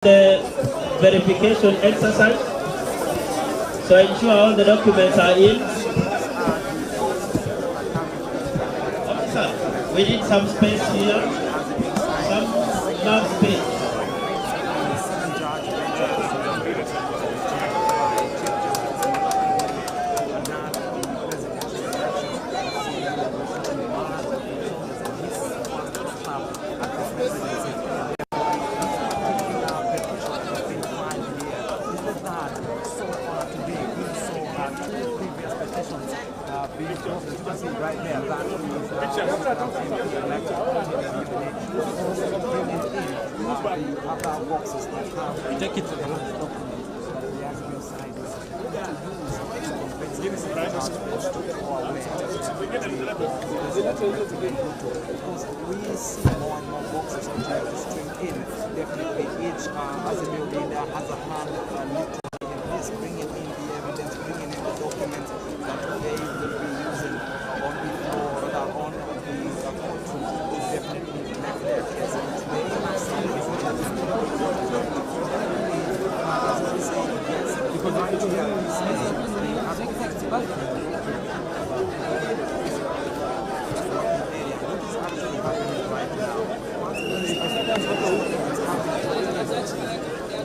The verification exercise. So ensure all the documents are in. Officer, we need some space here. Some large space. Take it. Because we see more and more boxes trying to string in. Definitely each Azimio leader has a hand literally in this, bringing in the evidence, bringing in the documents that they will be using on the floor, rather on the courtroom to definitely make their case. And today we have seen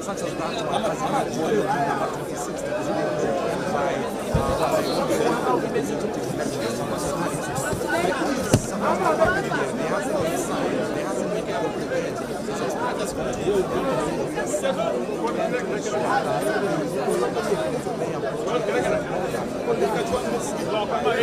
such as that one has been number 26 that is being brought by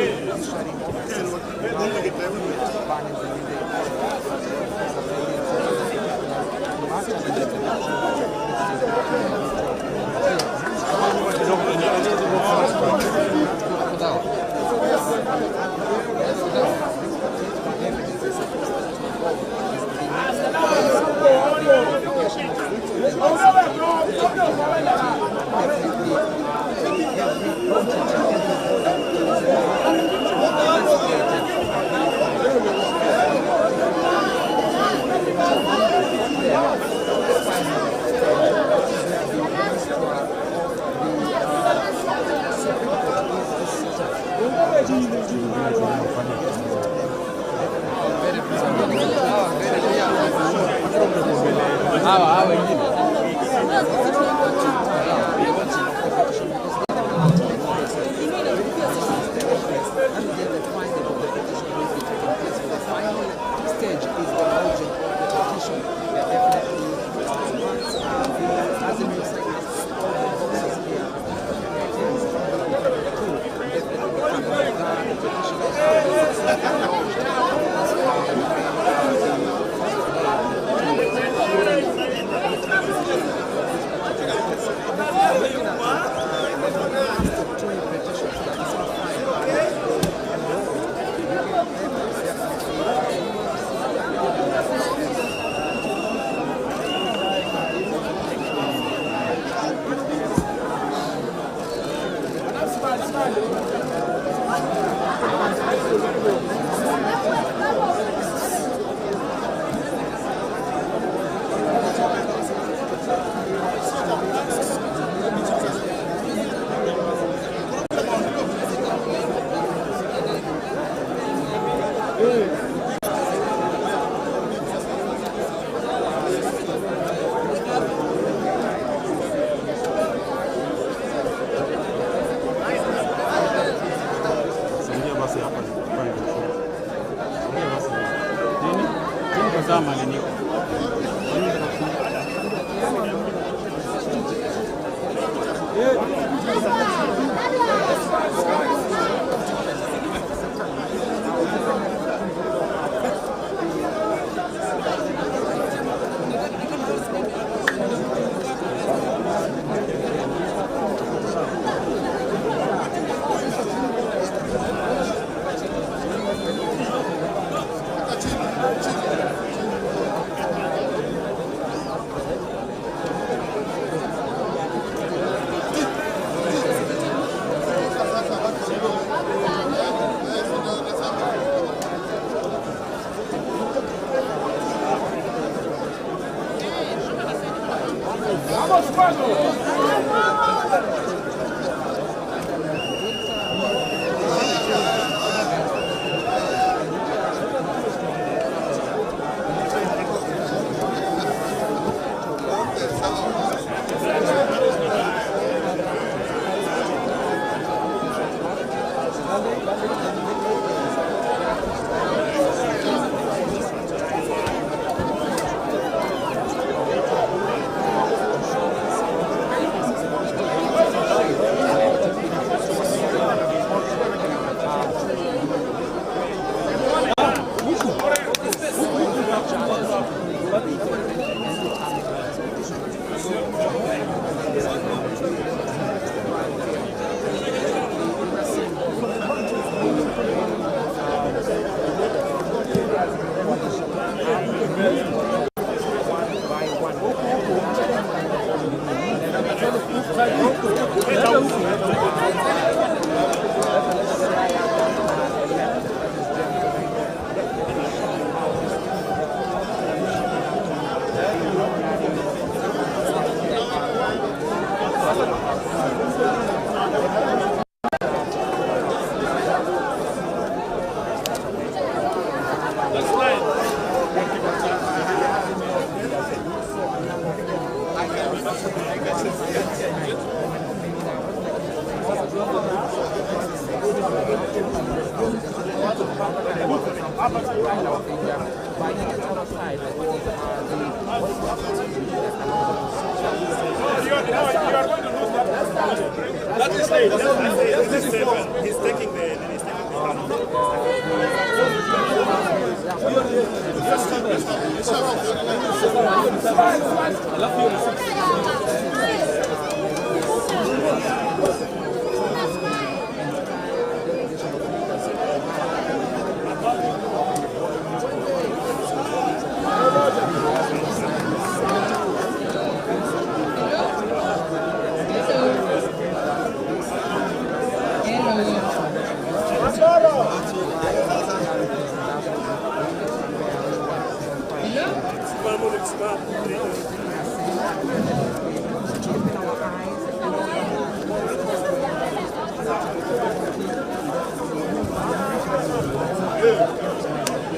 He's taking the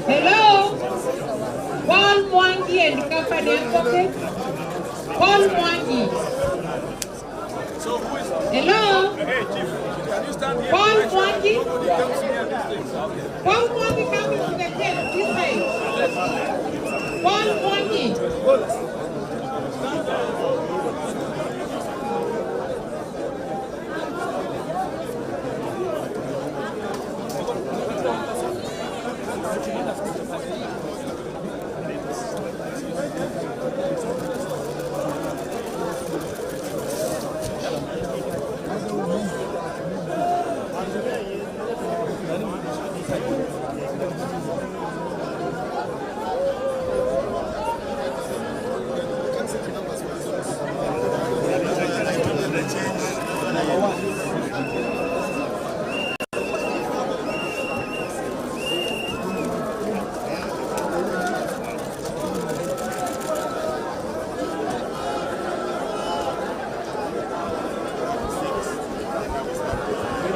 Hello? Paul Mwangi and company advocate. Paul Mwangi. Hello? Hey, Chief, can you stand here? Paul Mwangi. Nobody comes near these things. Okay. Paul Mwangi coming to the tent this side. Paul Mwangi.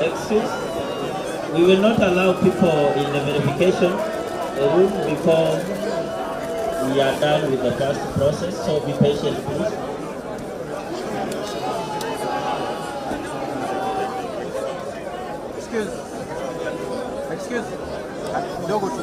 Excuse, we will not allow people in the verification room before we are done with the first process, so be patient, please. Excuse. Excuse. Kidogo tu.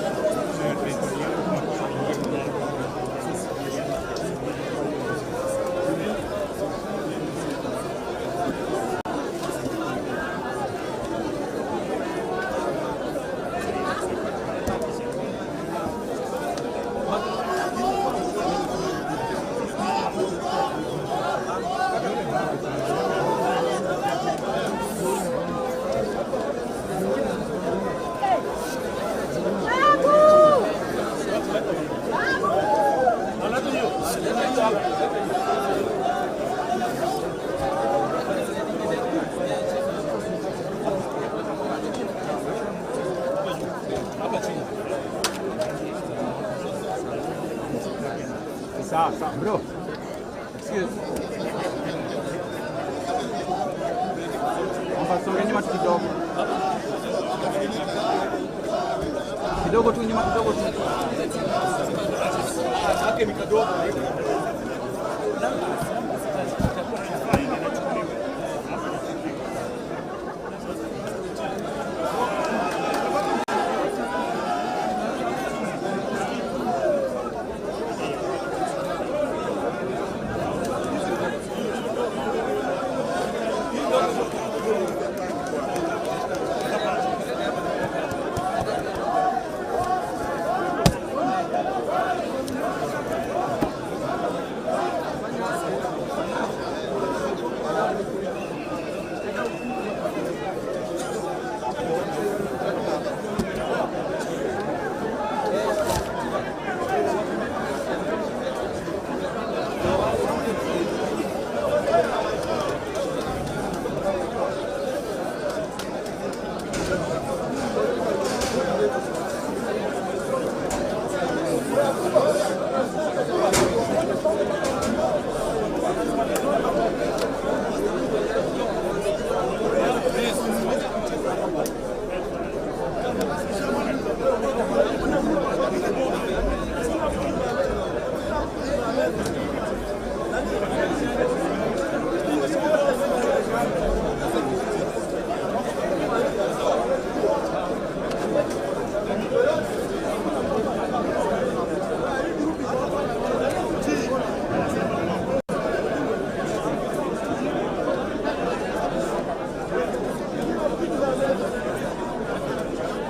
Sawa, sawa, bro. Excuse. Nyuma kidogo tu. Yake ni kadogo.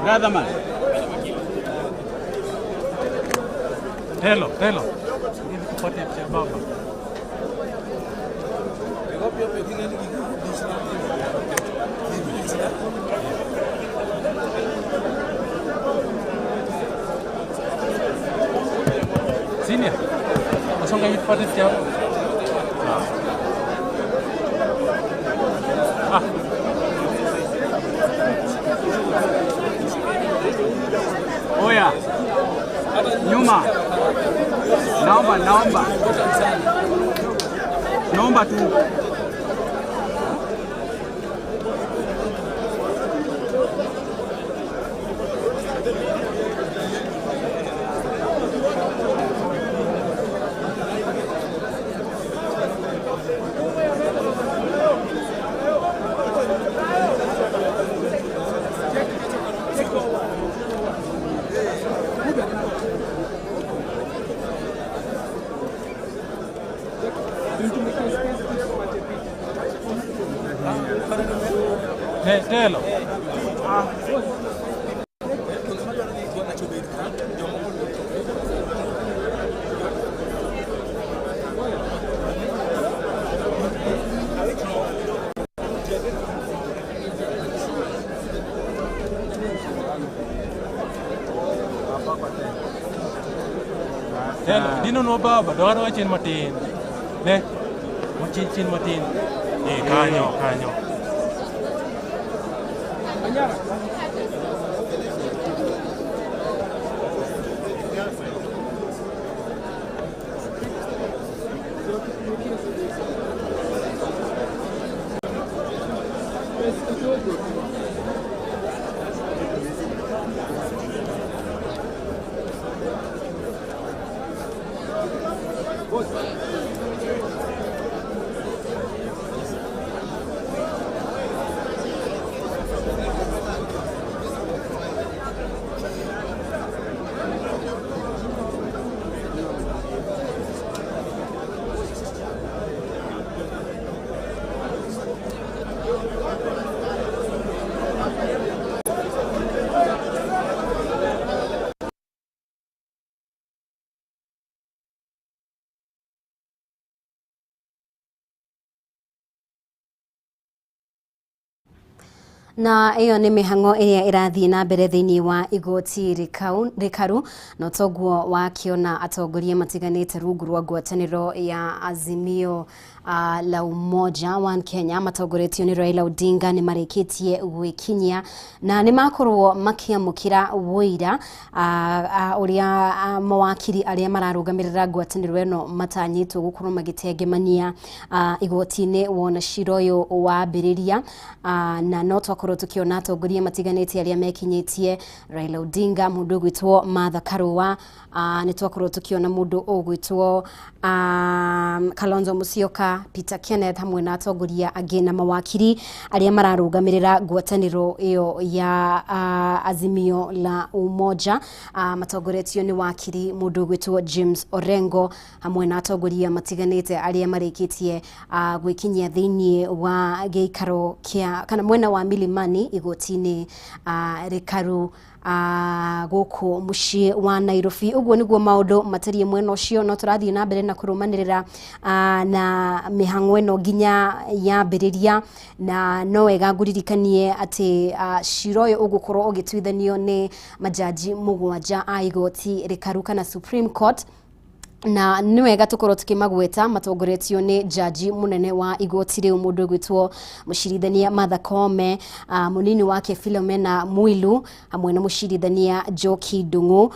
Brother man. Hello, hello. Ili tupate picha baba. Senior. Masonga hivi tupate picha. Ah. Oya. Nyuma. Naomba, naomba. Naomba tu. Telo. Telo, dino no baba, dwaro chien matin. Ne? Mo chien matin. Eh, kanyo, kanyo. Na iyo nĩ mĩhang'o ĩrĩa ĩrathiĩ na mbere thĩinĩ wa igoti rĩkaru no toguo wakiona atongoria matiganĩte rungu rwa ngwatanĩro ya Azimio la Umoja One Kenya matongoretio nĩ Raila Odinga nĩ marĩkĩtie gwĩkinyia na nĩ makorwo makĩamũkĩra wũira ũrĩa mawakiri arĩa mararũgamĩrĩra ngwatanĩro ĩno matanyĩtwo gũkorwo magĩtengemania igoti-inĩ wona cira ũyũ wambĩrĩria. Na no twakorwo tũkĩona atongoria matiganĩte arĩa mekinyĩtie, Raila Odinga, mũndũ ũgwĩtwo Martha Karua, nĩ twakorwo tũkĩona mũndũ ũgwĩtwo Kalonzo Musyoka, Peter Kenneth, hamwe na atongoria angĩ na mawakiri arĩa mararũgamĩrĩra ngwatanĩro ĩyo ya Azimio la Umoja, matongoretio nĩ wakiri mũndũ ũgwĩtwo James Orengo, hamwe na atongoria matiganĩte arĩa marĩkĩtie gwĩkinyia thĩinĩ wa gĩikaro kĩa kana mwena wa Milimani igoti-inĩ rĩkaru gũkũ mũciĩ wa Nairobi. Ũguo nĩguo maũndũ matariĩ mwena ũcio, no tũrathiĩ na mbere na kũrũmanĩrĩra na mĩhang'o ĩno nginya yambĩrĩria, na no wega ngũririkanie atĩ cira ũyũ ũgũkorwo ũgĩtuithanio nĩ majaji 7 a igoti rĩkaru kana Supreme Court, na nĩ wega tũkorwo tũkĩmagweta matongoretio nĩ jaji mũnene wa igoti rĩu mũndũ ũgwĩtwo mũcirithania Martha Koome, mũnini wake Philomena Mwilu, hamwe na mũcirithania Njoki Ndung'u,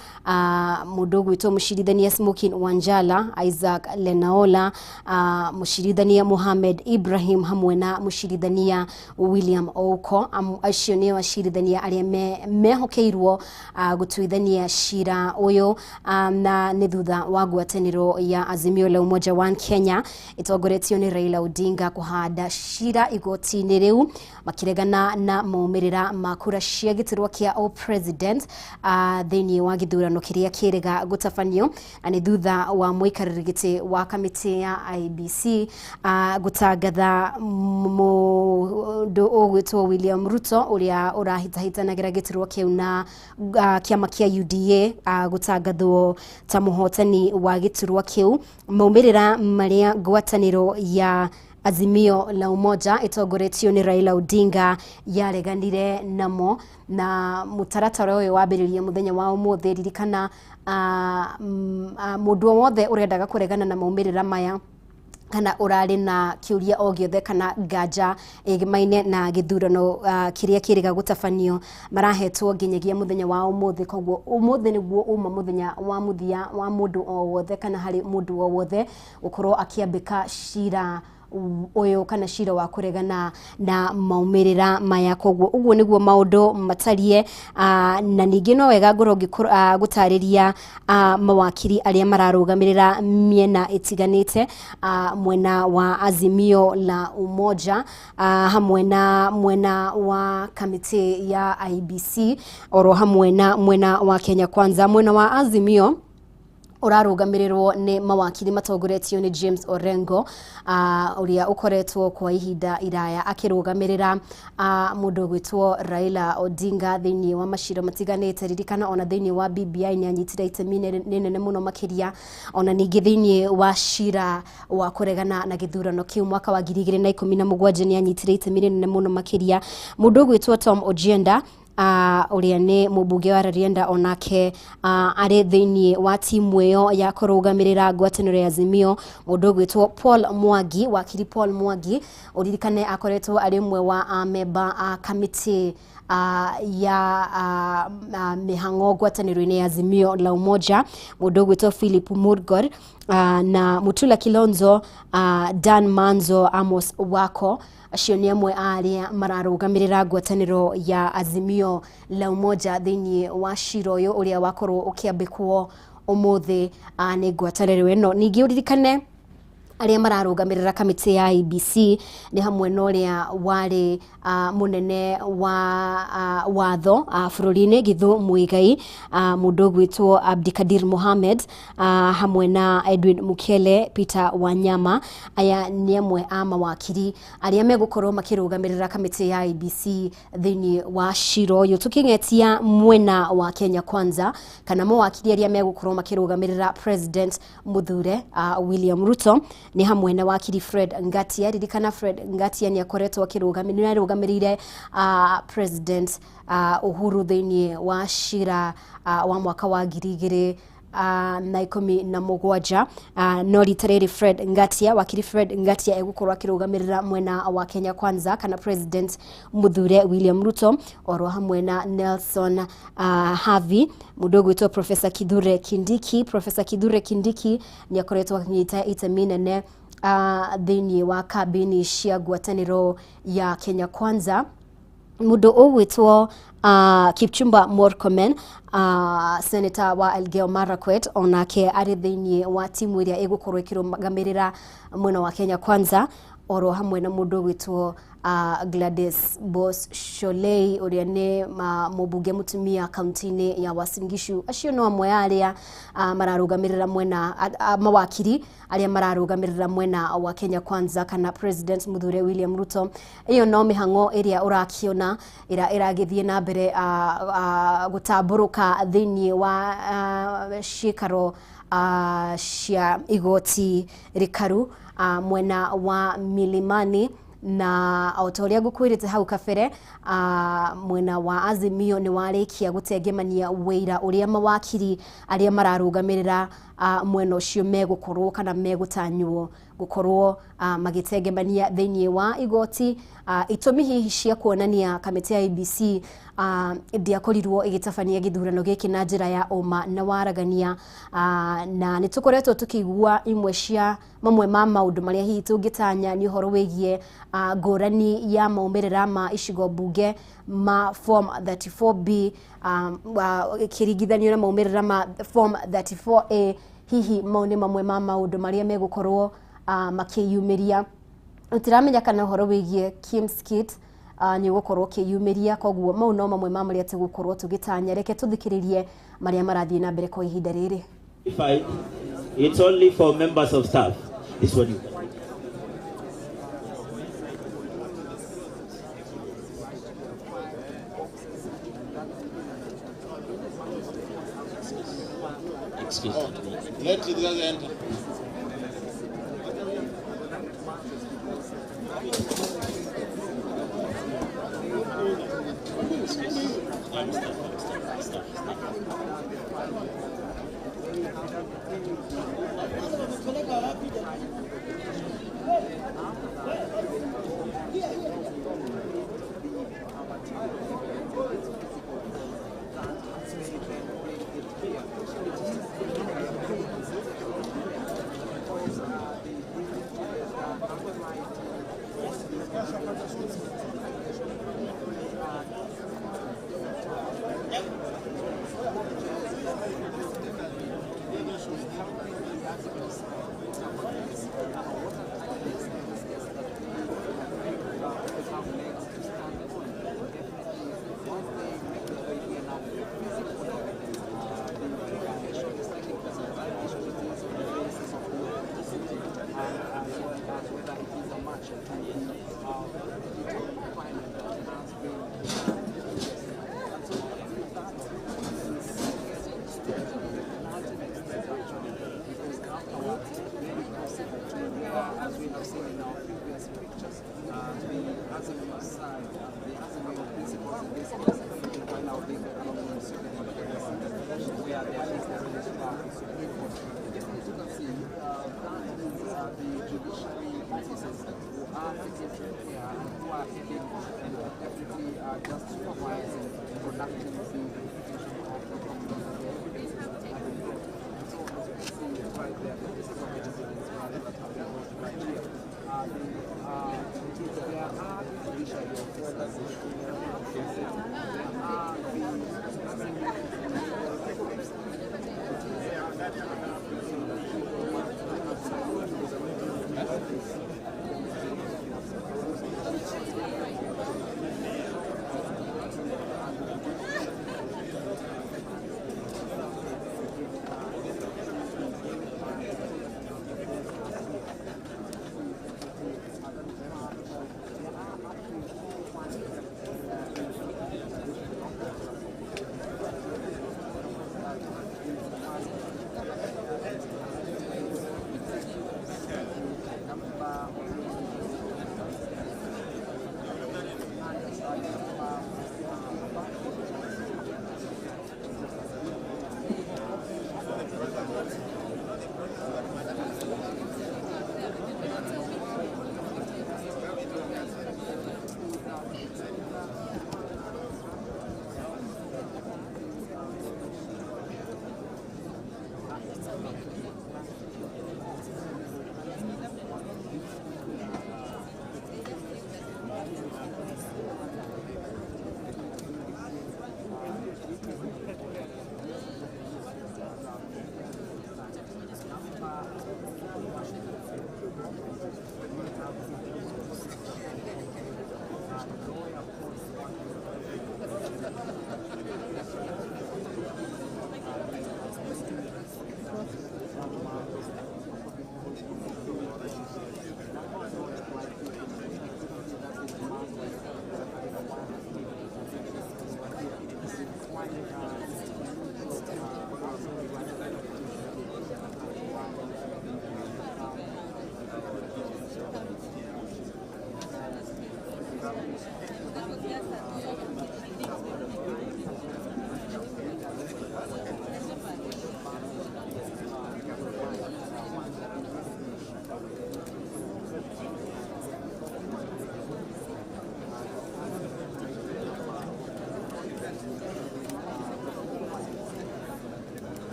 mũndũ ũgwĩtwo mũcirithania Smokin Wanjala, Isaac Lenaola, mũcirithania Mohamed Ibrahim, hamwe na mũcirithania William Ouko. Acio nĩo acirithania arĩa mehokeirwo gũtuithania cira ũyũ, na nĩ thutha wa ngwatanĩro ya Azimio la Umoja One Kenya ĩtongoretio nĩ Raila Odinga kũhanda cira igoti-inĩ rĩu makĩregana na maumĩrĩra ma kura cia gĩturwa kĩa o president thĩinĩ wa gĩthurano kĩrĩa kĩrĩga gũtabanio, na nĩ thutha wa mũikarĩri gĩtĩ wa kamĩtĩ ya IEBC gũtangatha mũndũ ũgwĩtwo William Ruto ũrĩa ũrahĩtahĩtanagĩra gĩturwa kĩu na kĩama kĩa UDA gũtangathwo ta mũhotani wa gĩturwa kĩu. Maumĩrĩra marĩa ngwatanĩro ya Azimio la Umoja ĩtongoretio nĩ Raila Odinga yareganire namo, na mũtaratara ũyũ wambĩrĩria mũthenya wa ũmũthĩ. Ririkana mũndũ o wothe ũrendaga kũregana na maumĩrĩra maya kana ũrarĩ na kĩũria o gĩothe kana nganja ĩgĩmaine na gĩthurano kĩrĩa kĩrĩga gũtabanio marahetwo nginyagia mũthenya wa ũmũthĩ. Koguo ũmũthĩ nĩguo uma mũthenya wa mũthia wa mũndũ o wothe kana harĩ mũndũ o wothe gũkorwo akĩambĩka cira ũyũ kana cira wa kũregana na maumĩrĩra maya. Koguo ũguo nĩguo maũndũ matariĩ, na ningĩ no wega ngorwo gũtarĩria mawakiri arĩa mararũgamĩrĩra mĩena ĩtiganĩte, mwena wa Azimio la Umoja, hamwe na mwena wa kamĩtĩ ya IEBC, oro hamwe na mwena wa Kenya Kwanza. Mwena wa Azimio ũrarũgamĩrĩrwo nĩ mawakiri matongoretio nĩ James Orengo, ũrĩa ũkoretwo kwa ihinda iraya akĩrũgamĩrĩra mũndũ ũgwĩtwo Raila Odinga thĩinĩ wa macira matiganĩte. Ririkana ona thĩinĩ wa BBI nĩ anyitire itemi rĩnene mũno makĩria, ona ningĩ thĩinĩ wa cira wa kũregana na gĩthurano kĩu mwaka wa 2017 nĩ anyitire itemi rĩnene mũno makĩria. Mũndũ ũgwĩtwo Tom Ojienda, ũrĩa nĩ mũmbunge wa Rarienda, onake arĩ thĩinĩ wa timu ĩyo ya kũrũgamĩrĩra ngwatanĩro ya Azimio. Mũndũ ũgwĩtwo Paul Mwangi, wakiri Paul Mwangi, ũririkane akoretwo arĩ ũmwe wa amemba a kamĩtĩ ya mĩhang'o ngwatanĩro-inĩ ya Azimio la Umoja. Mũndũ ũgwĩtwo Philip Murgor, na Mutula Kilonzo, Dan Manzo, Amos Wako, acio nĩ amwe a arĩa mararũgamĩrĩra ngwatanĩro ya Azimio la Umoja thĩinĩ wa cira ũyũ ũrĩa wakorwo ũkĩambĩkwo ũmũthĩ nĩ ngwatanĩro ĩno. Ningĩ ũririkane arĩa mararũgamĩrĩra kamĩtĩ ya IEBC nĩ hamwe na ũrĩa warĩ mũnene wa watho bũrũri-inĩ Githu Muigai, mũndũ ũgwĩtwo Abdikadir Mohamed, hamwe na Edwin Mukele, Peter Wanyama. Aya nĩ amwe a mawakiri arĩa megũkorwo makĩrũgamĩrĩra kamĩtĩ ya IEBC thĩinĩ wa cira ũyũ. Tũkĩng'etia mwena wa Kenya Kwanza kana mawakiri arĩa megũkorwo makĩrũgamĩrĩra President Mũthure William Ruto nĩ hamwe na wakiri Fred Ngatia. Ririkana Fred Ngatia nĩ akoretwo akĩrũgamĩrĩra, arũgamĩrĩire President Uhuru thĩinĩ wa cira wa mwaka wa 2022 na 17 no rita rĩrĩ Fred Ngatia, wakiri Fred Ngatia egũkorwo akĩrũgamĩrĩra mwena wa Kenya Kwanza kana President Muthure William Ruto, oro hamwe na Nelson Havi, mũndũ ũgwĩtwo Professor Kithure Kindiki. Professor Kithure Kindiki nĩ akoretwo akĩnyita itemi nene thĩinĩ wa kambĩini cia ngwatanĩro ya Kenya Kwanza. Mũndũ ũgwĩtwo Kipchumba Murkomen, senator wa Elgeyo Marakwet, onake arĩ thĩinĩ wa timu ĩrĩa ĩgũkorwo ĩkĩrũgamĩrĩra mwena wa Kenya Kwanza, oro hamwe na mũndũ ũgwĩtwo Gladys Boss Sholei ũrĩa nĩ mũmbunge mũtumia kaunti-inĩ ya Uasin Gishu. Acio no amwe a arĩa mararũgamĩrĩra mwena mawakiri arĩa mararũgamĩrĩra mwena wa Kenya Kwanza kana President Muthure William Ruto. Ĩyo no mĩhang'o ĩrĩa ũrakiona ĩrĩa ĩragĩthiĩ na mbere gũtambũrũka thĩinĩ wa ciikaro cia igoti rĩkaru mwena wa Milimani. Na o ta ũrĩa ngũkwĩrĩte hau kabere, mwena wa Azimio nĩ warĩkia gũtengemania wĩira ũrĩa mawakiri arĩa mararũgamĩrĩra mwena ũcio megũkorwo kana megũtanywo gũkorwo magĩtengemania thĩinĩ wa igoti. Itũmi hihi cia kuonania kamĩtĩ ya IEBC ndĩakorirwo ĩgĩtabania gĩthurano gĩkĩ na njĩra ya ũma na waragania, na nĩ tũkoretwo tũkĩigua imwe cia mamwe ma maũndũ marĩa hihi tũngĩtanya nĩ ũhoro wĩgiĩ ngũrani ya maumĩrĩra ma icigo mbunge ma Form 34B kĩringithanio na maumĩrĩra ma Form 34A. Hihi mau nĩ mamwe ma maũndũ marĩa megũkorwo makĩyumĩria. Tũtiramenya kana ũhoro wĩgiĩ KIEMS kit nĩ ũgũkorwo ũkĩyumĩria, koguo mau no mamwe ma marĩa tũgũkorwo tũgĩtanya. Reke tũthikĩrĩrie marĩa marathiĩ na mbere kwa ihinda rĩrĩ. It's only for members of staff. This one you can. Excuse me. Let the other enter.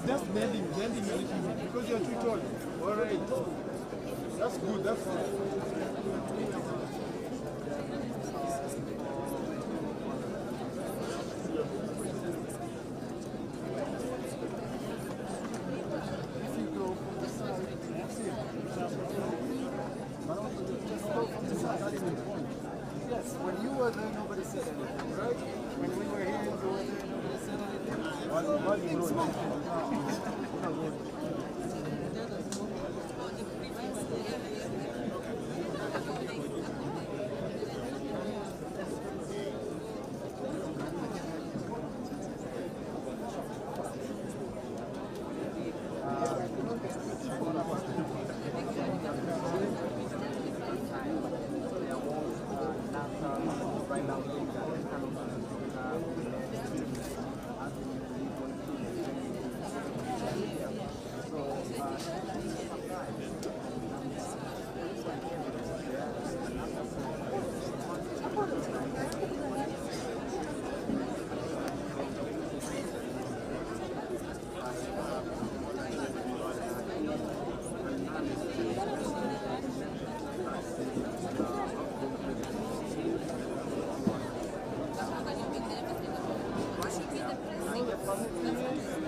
Just bending a little bit because you're too tall. All right. That's good. That's good. Yes, when you were there, nobody said anything, right? When we were here, you were there, nobody said anything. Everything's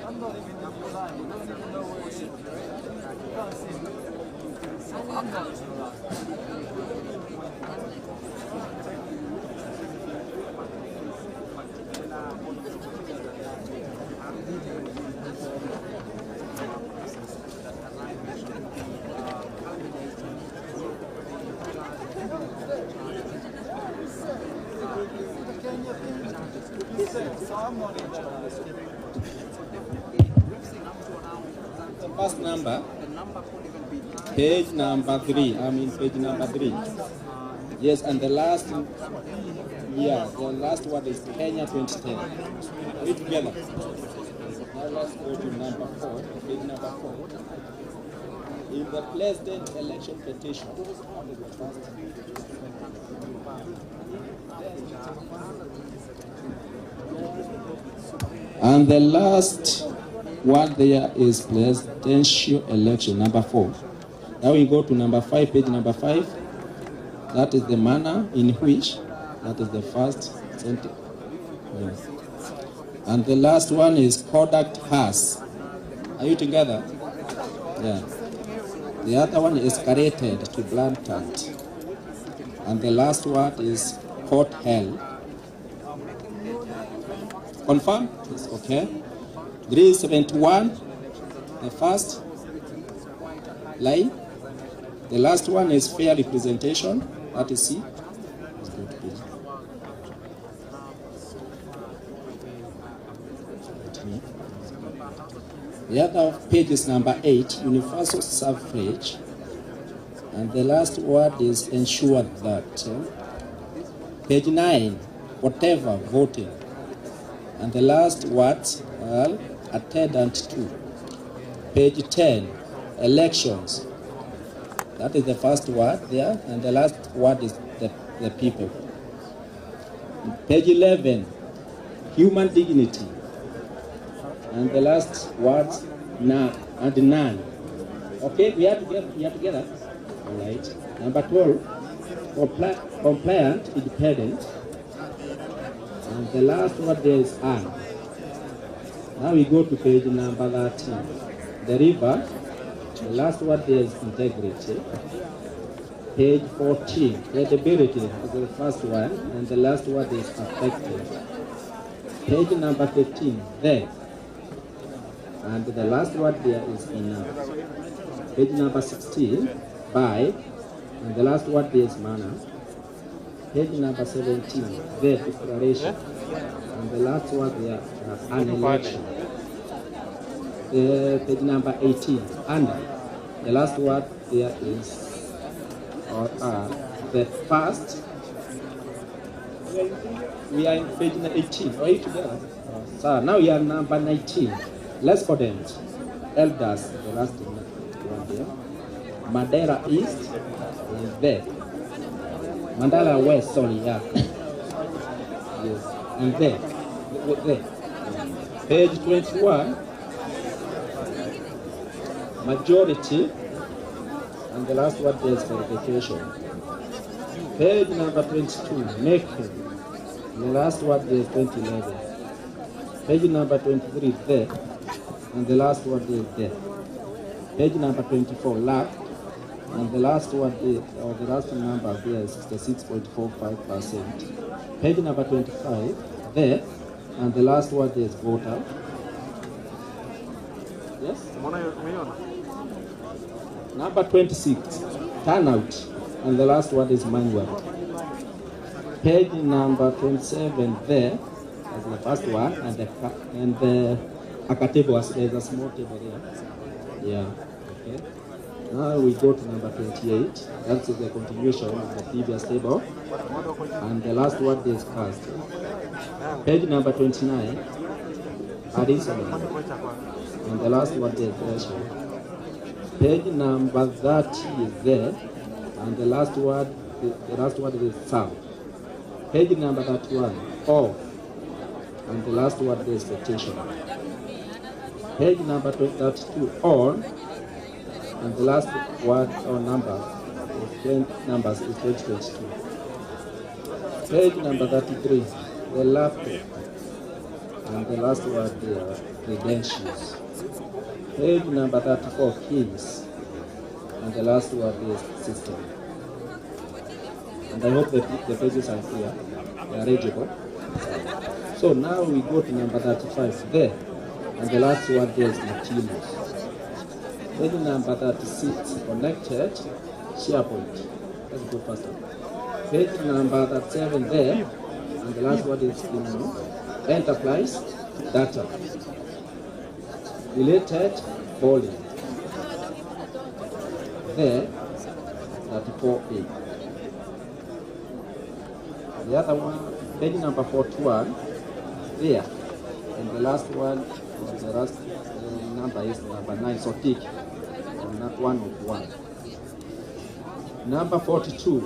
I'm not even in your line. You don't even know where it is, right? You can't see me. So I'm not in your line. So I'm not in charge. The first number, page number 3. I mean, page number 3. Yes, and the last, yeah, the last word is Kenya 2010. Are we together? Now let's go to number 4, page number 4. In the president election petition. And the last word there is presidential election, number 4. Now we go to number 5, page number 5. That is the manner in which, that is the first sentence. Yes. And the last one is conduct has. Are you together? Yeah. The other one is escalated to blatant. And the last word is court hell. Confirm? It's okay. 371, the first line. The last one is fair representation. That is C. Let's go to page. The other page is number 8, universal suffrage. And the last word is ensure that. Page 9, whatever voting. And the last words are attendant to. Page 10, elections. That is the first word there, and the last word is the people. Page 11, human dignity. And the last words, na and none. Okay, we are together. We are together. All right. Number 12, compliant, independent. And the last word there is an. Now we go to page number 13. Deliver. The last word there is integrity. Page 14, credibility is the first one, and the last word is affected. Page number 15, there. And the last word there is enough. Page number 16, by, and the last word there is manner. Page number 17, the declaration. And the last word there, an election. Page number 18, under. The last word there is, or are, the first. We are in page 18, are you together? So now we are number 19. Respondent, elders, the last one there. Mandera East, and there. Mandala West, sorry, yeah. Yes, and there. There. Page 21, majority, and the last word is verification. Page number 22, making, and the last word is 2011. Page number 23, there, and the last word is there. Page number 24, lack, and the last word is, or the last number there is 66.45%. Page number 25, there, and the last word is voter. Yes? Number 26, turnout, and the last word is manual. Page number 27 there, as the first one, and the table, there's a small table there. Yeah, okay. Now we go to number 28. That's the continuation of the previous table. And the last word is cast. Page number 29, additional. And the last word is threshold. Page number 30 is there. And the last word is sum. Page number 31, off. And the last word is petition. Page number 32, on. And the last word or number is 2022. Page number 33, the laptop. And the last word there, credentials. Page number 34, keys. And the last word is system. And I hope the pages are clear, they are readable. So now we go to number 35 there. And the last word there is materials. Page number 36, connected, SharePoint. Let's go faster. Page number 37 there, and the last word is enterprise data. Related volume. There, 34A. The other one, page number 41, there. And the last one, or the last number is number 9, so tick, not 1 of 1. Number 42,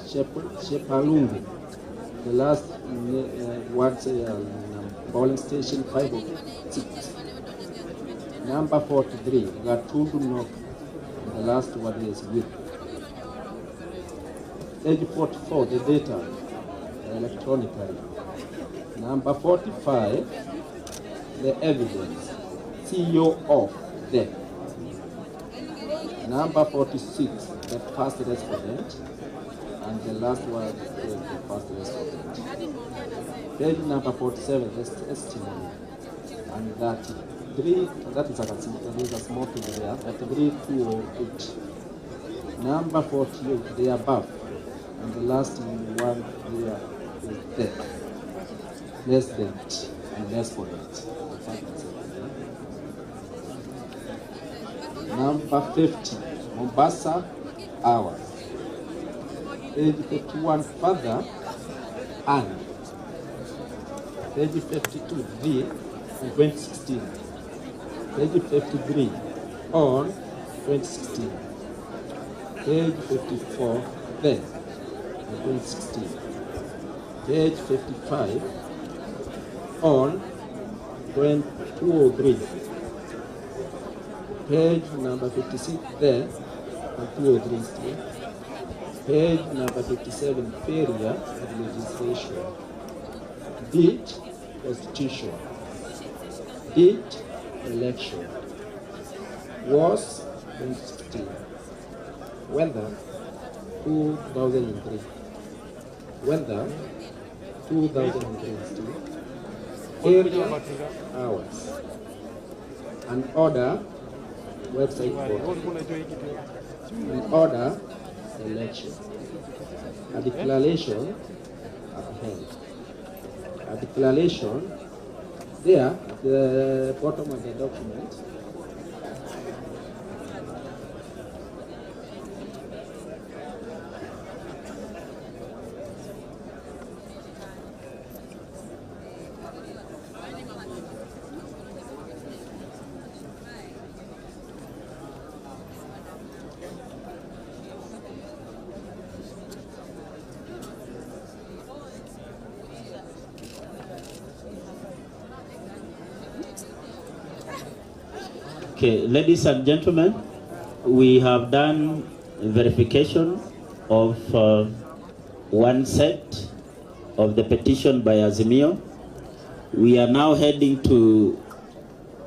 Chepalungu. The last word, polling station 5 of 6. Number 43, Gatundu North. The last word is with. Page 44, the data, electronically. Number 45, the evidence, CEO of the. Number 46, the first respondent, and the last one is the first respondent. Page number 47, the testimony, and 33, that is a small thing there, 33208. Number 48, the above, and the last one there is the president and respondent. Number 50, Mombasa hours. Page 51, further, and page 52, V, in 2016. Page 53, on 2016. Page 54, then, in 2016. Page 55, on 203. Page number 56 there, and 203 still. Page number 57, failure of legislation. Date, constitution. Date, election. Was 2016. Whether 2003. Whether 2003. Area hours. An order website voting. An order election. A declaration upheld. A declaration there at the bottom of the document. Okay, ladies and gentlemen, we have done verification of one set of the petition by Azimio. We are now heading to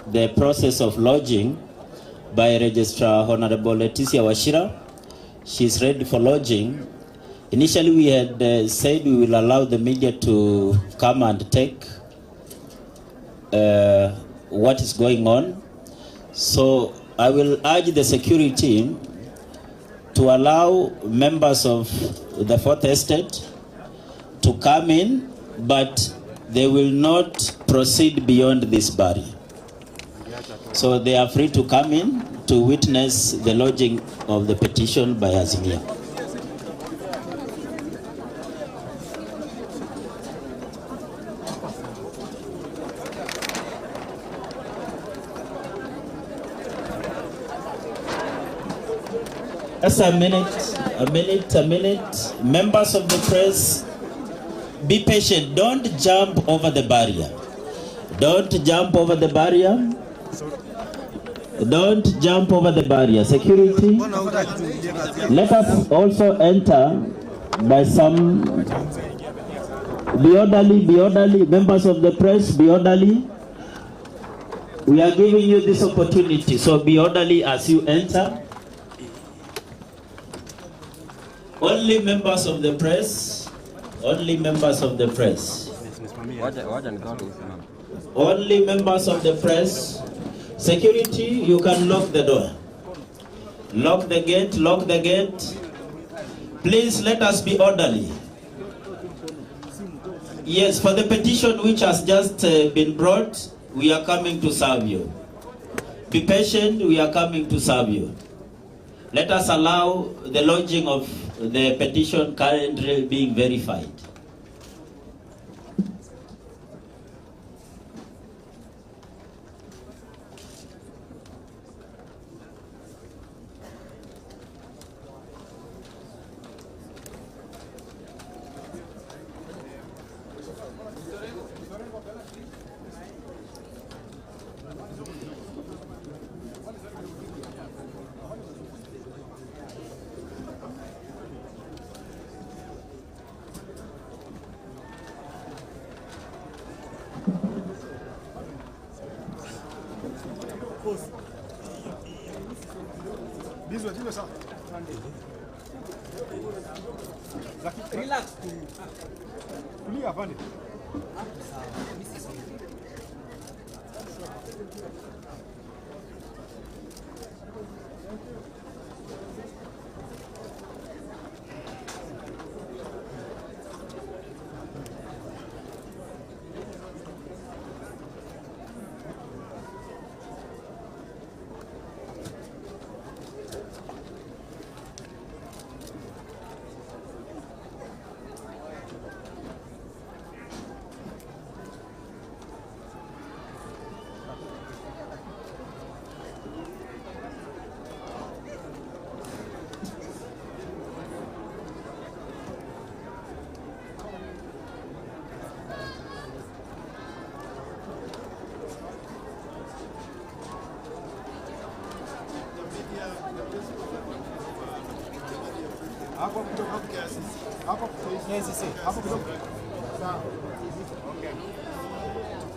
the process of lodging by Registrar Honorable Leticia Wachira. She's ready for lodging. Initially, we had said we will allow the media to come and take what is going on. So I will urge the security team to allow members of the Fourth Estate to come in, but they will not proceed beyond this barrier. So they are free to come in to witness the lodging of the petition by Azimio. Just a minute, a minute, a minute. Members of the press, be patient. Don't jump over the barrier. Don't jump over the barrier. Don't jump over the barrier. Security, let us also enter by some... Be orderly, be orderly. Members of the press, be orderly. We are giving you this opportunity, so be orderly as you enter. Only members of the press, only members of the press. Only members of the press. Security, you can lock the door. Lock the gate, lock the gate. Please let us be orderly. Yes, for the petition which has just been brought, we are coming to serve you. Be patient, we are coming to serve you. Let us allow the lodging of the petition currently being verified. Relax.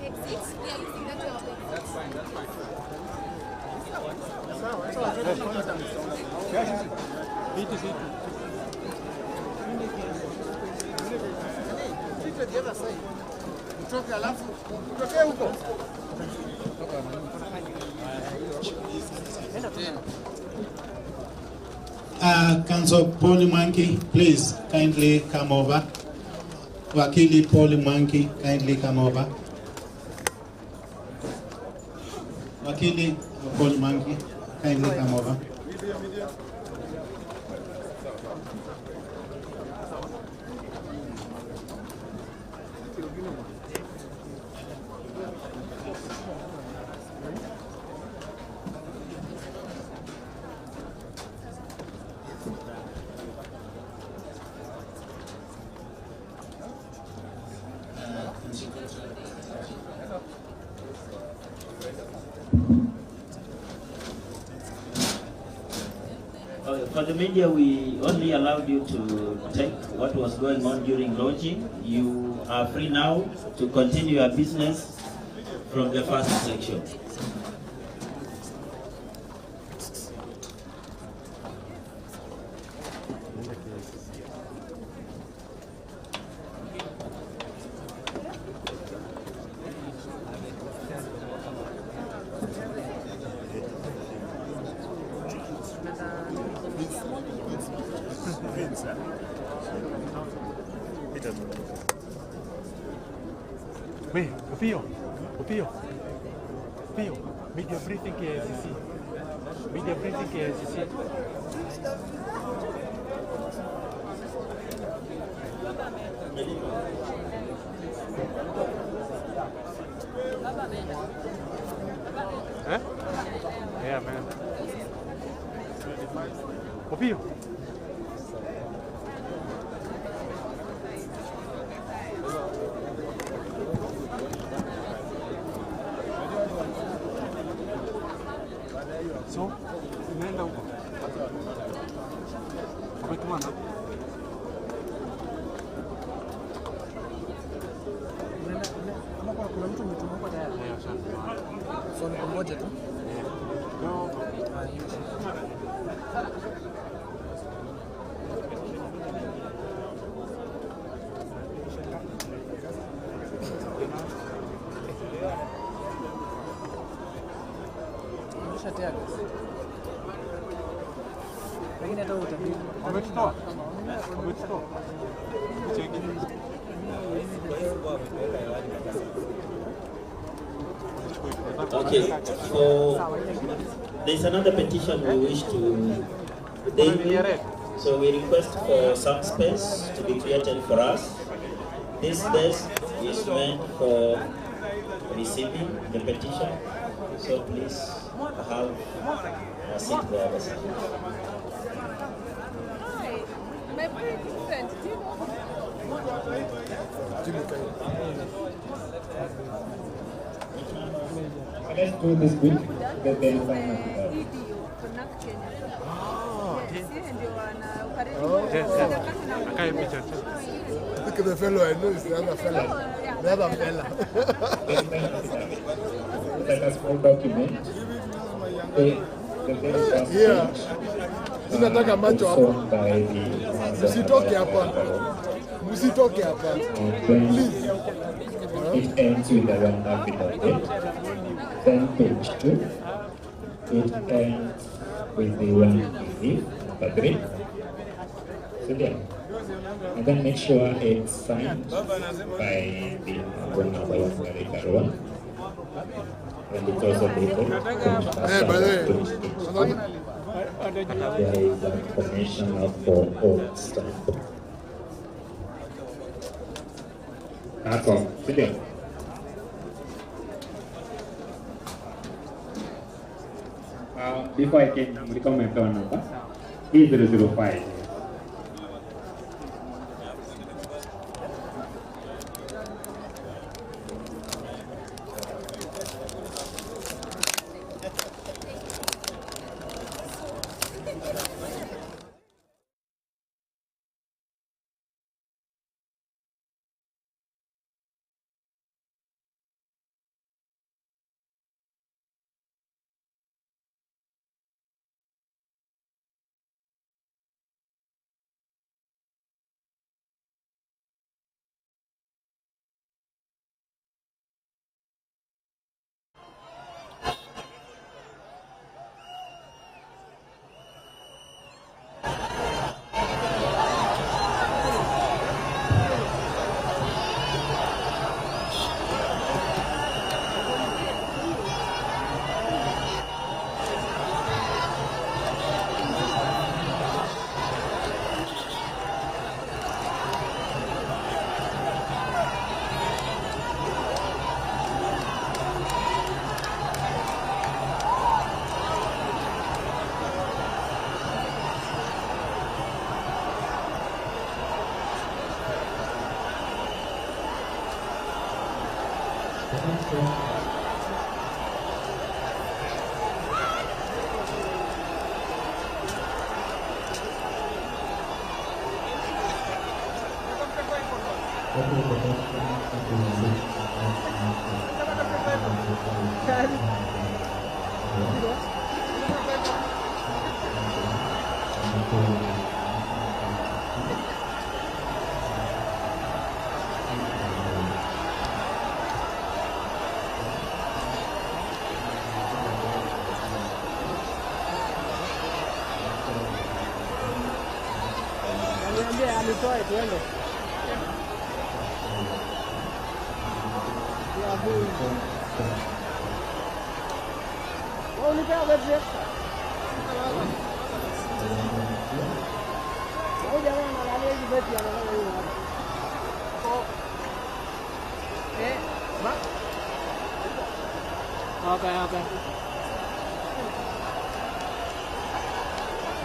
Exit. We are using that. That's fine. That's fine. Council Paul Mwangi, please kindly come over. Wakili Paul Mwangi, kindly come over. Wakili Paul Mwangi, kindly come over. For the media, we only allowed you to take what was going on during launching. You are free now to continue your business from the first section. Wait, Opio, Opio, Opio, media briefing KICC. Media briefing KICC. Eh? Yeah, man. Opio. So, unaenda huko. Wametumana. Kama kuna mtu umetuma huko tayari. So ni pamoja tu. No. Wametutoa. Wametutoa. Okay, so there's another petition we wish to debut. So we request for some space to be created for us. This desk is meant for receiving the petition. So please have a seat there. Hi, my parents sent. Do you know? Let's do this quick, then there is time. Look at the fellow I know is the other fella. The other fella. It's like a small document. The very first page. Tunataka macho hapa. Msitoke hapa. Msitoke hapa. Please. It ends with the one affidavit. Then page 2. It ends with the one relief, number 3. So there. And then make sure it's signed by the number 1. And it's also dated. Hey, by the way. There is a commissioner for oath stamp. That's all. Sit down. Before I can recall my phone number, E005. Alitoe tuende. Ya huyu. Wewe ulipea betri extra. Huyu jamaa analalia hizi betri anafanya nini hapa? Eh, ba. Okay, okay.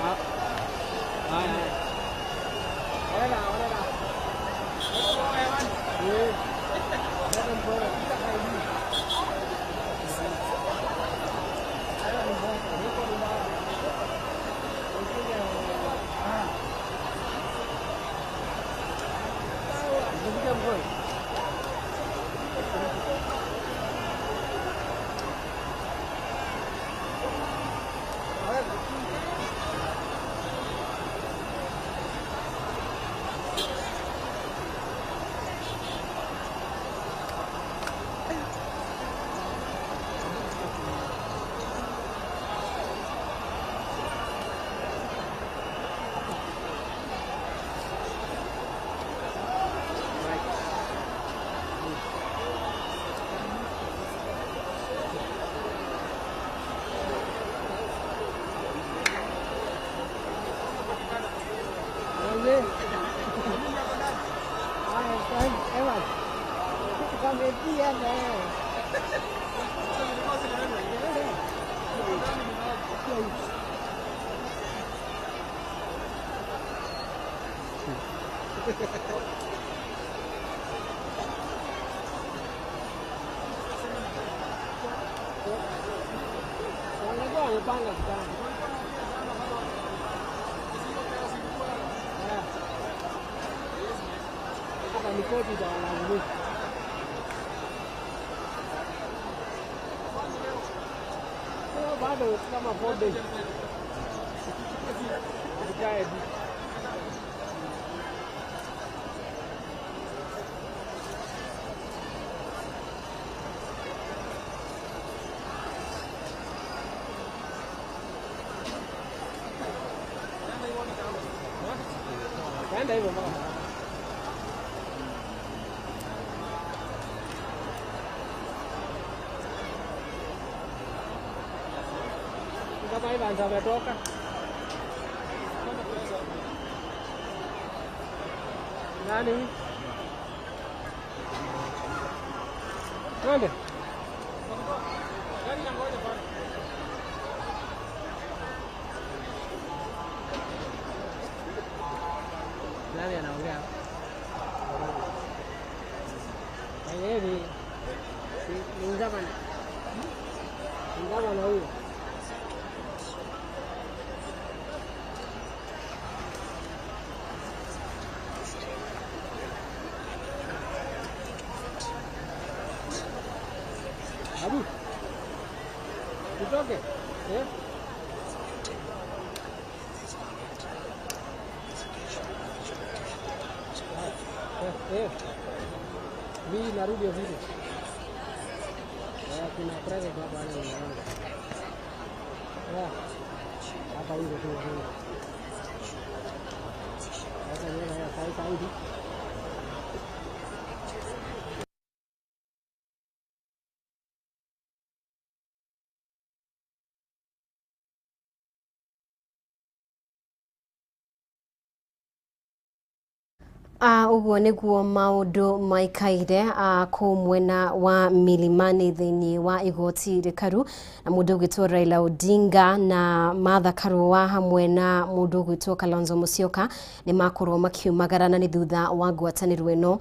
Ah. Haya. Bado kama 4 days. Kaenda hivyo mama. Kama Evans ametoka. Nani? Twende. Nani anaongea? Ni ni gavana. Ni gavana huyo. Abu, tutoke eh? Mimi narudi ofisi. Kuna president hapa anaona. Hapa hivi tu. Sasa yeye sasa hivi. Uguo niguo maundu maikaire kuu mwena wa Milimani thiini wa igoti rikaru na mundu ugwitwo Raila Odinga na Martha Karua hamwe na mundu ugwitwo Kalonzo Musyoka ni makorwo makiumagara na ni thutha wa ngwatanĩro ĩno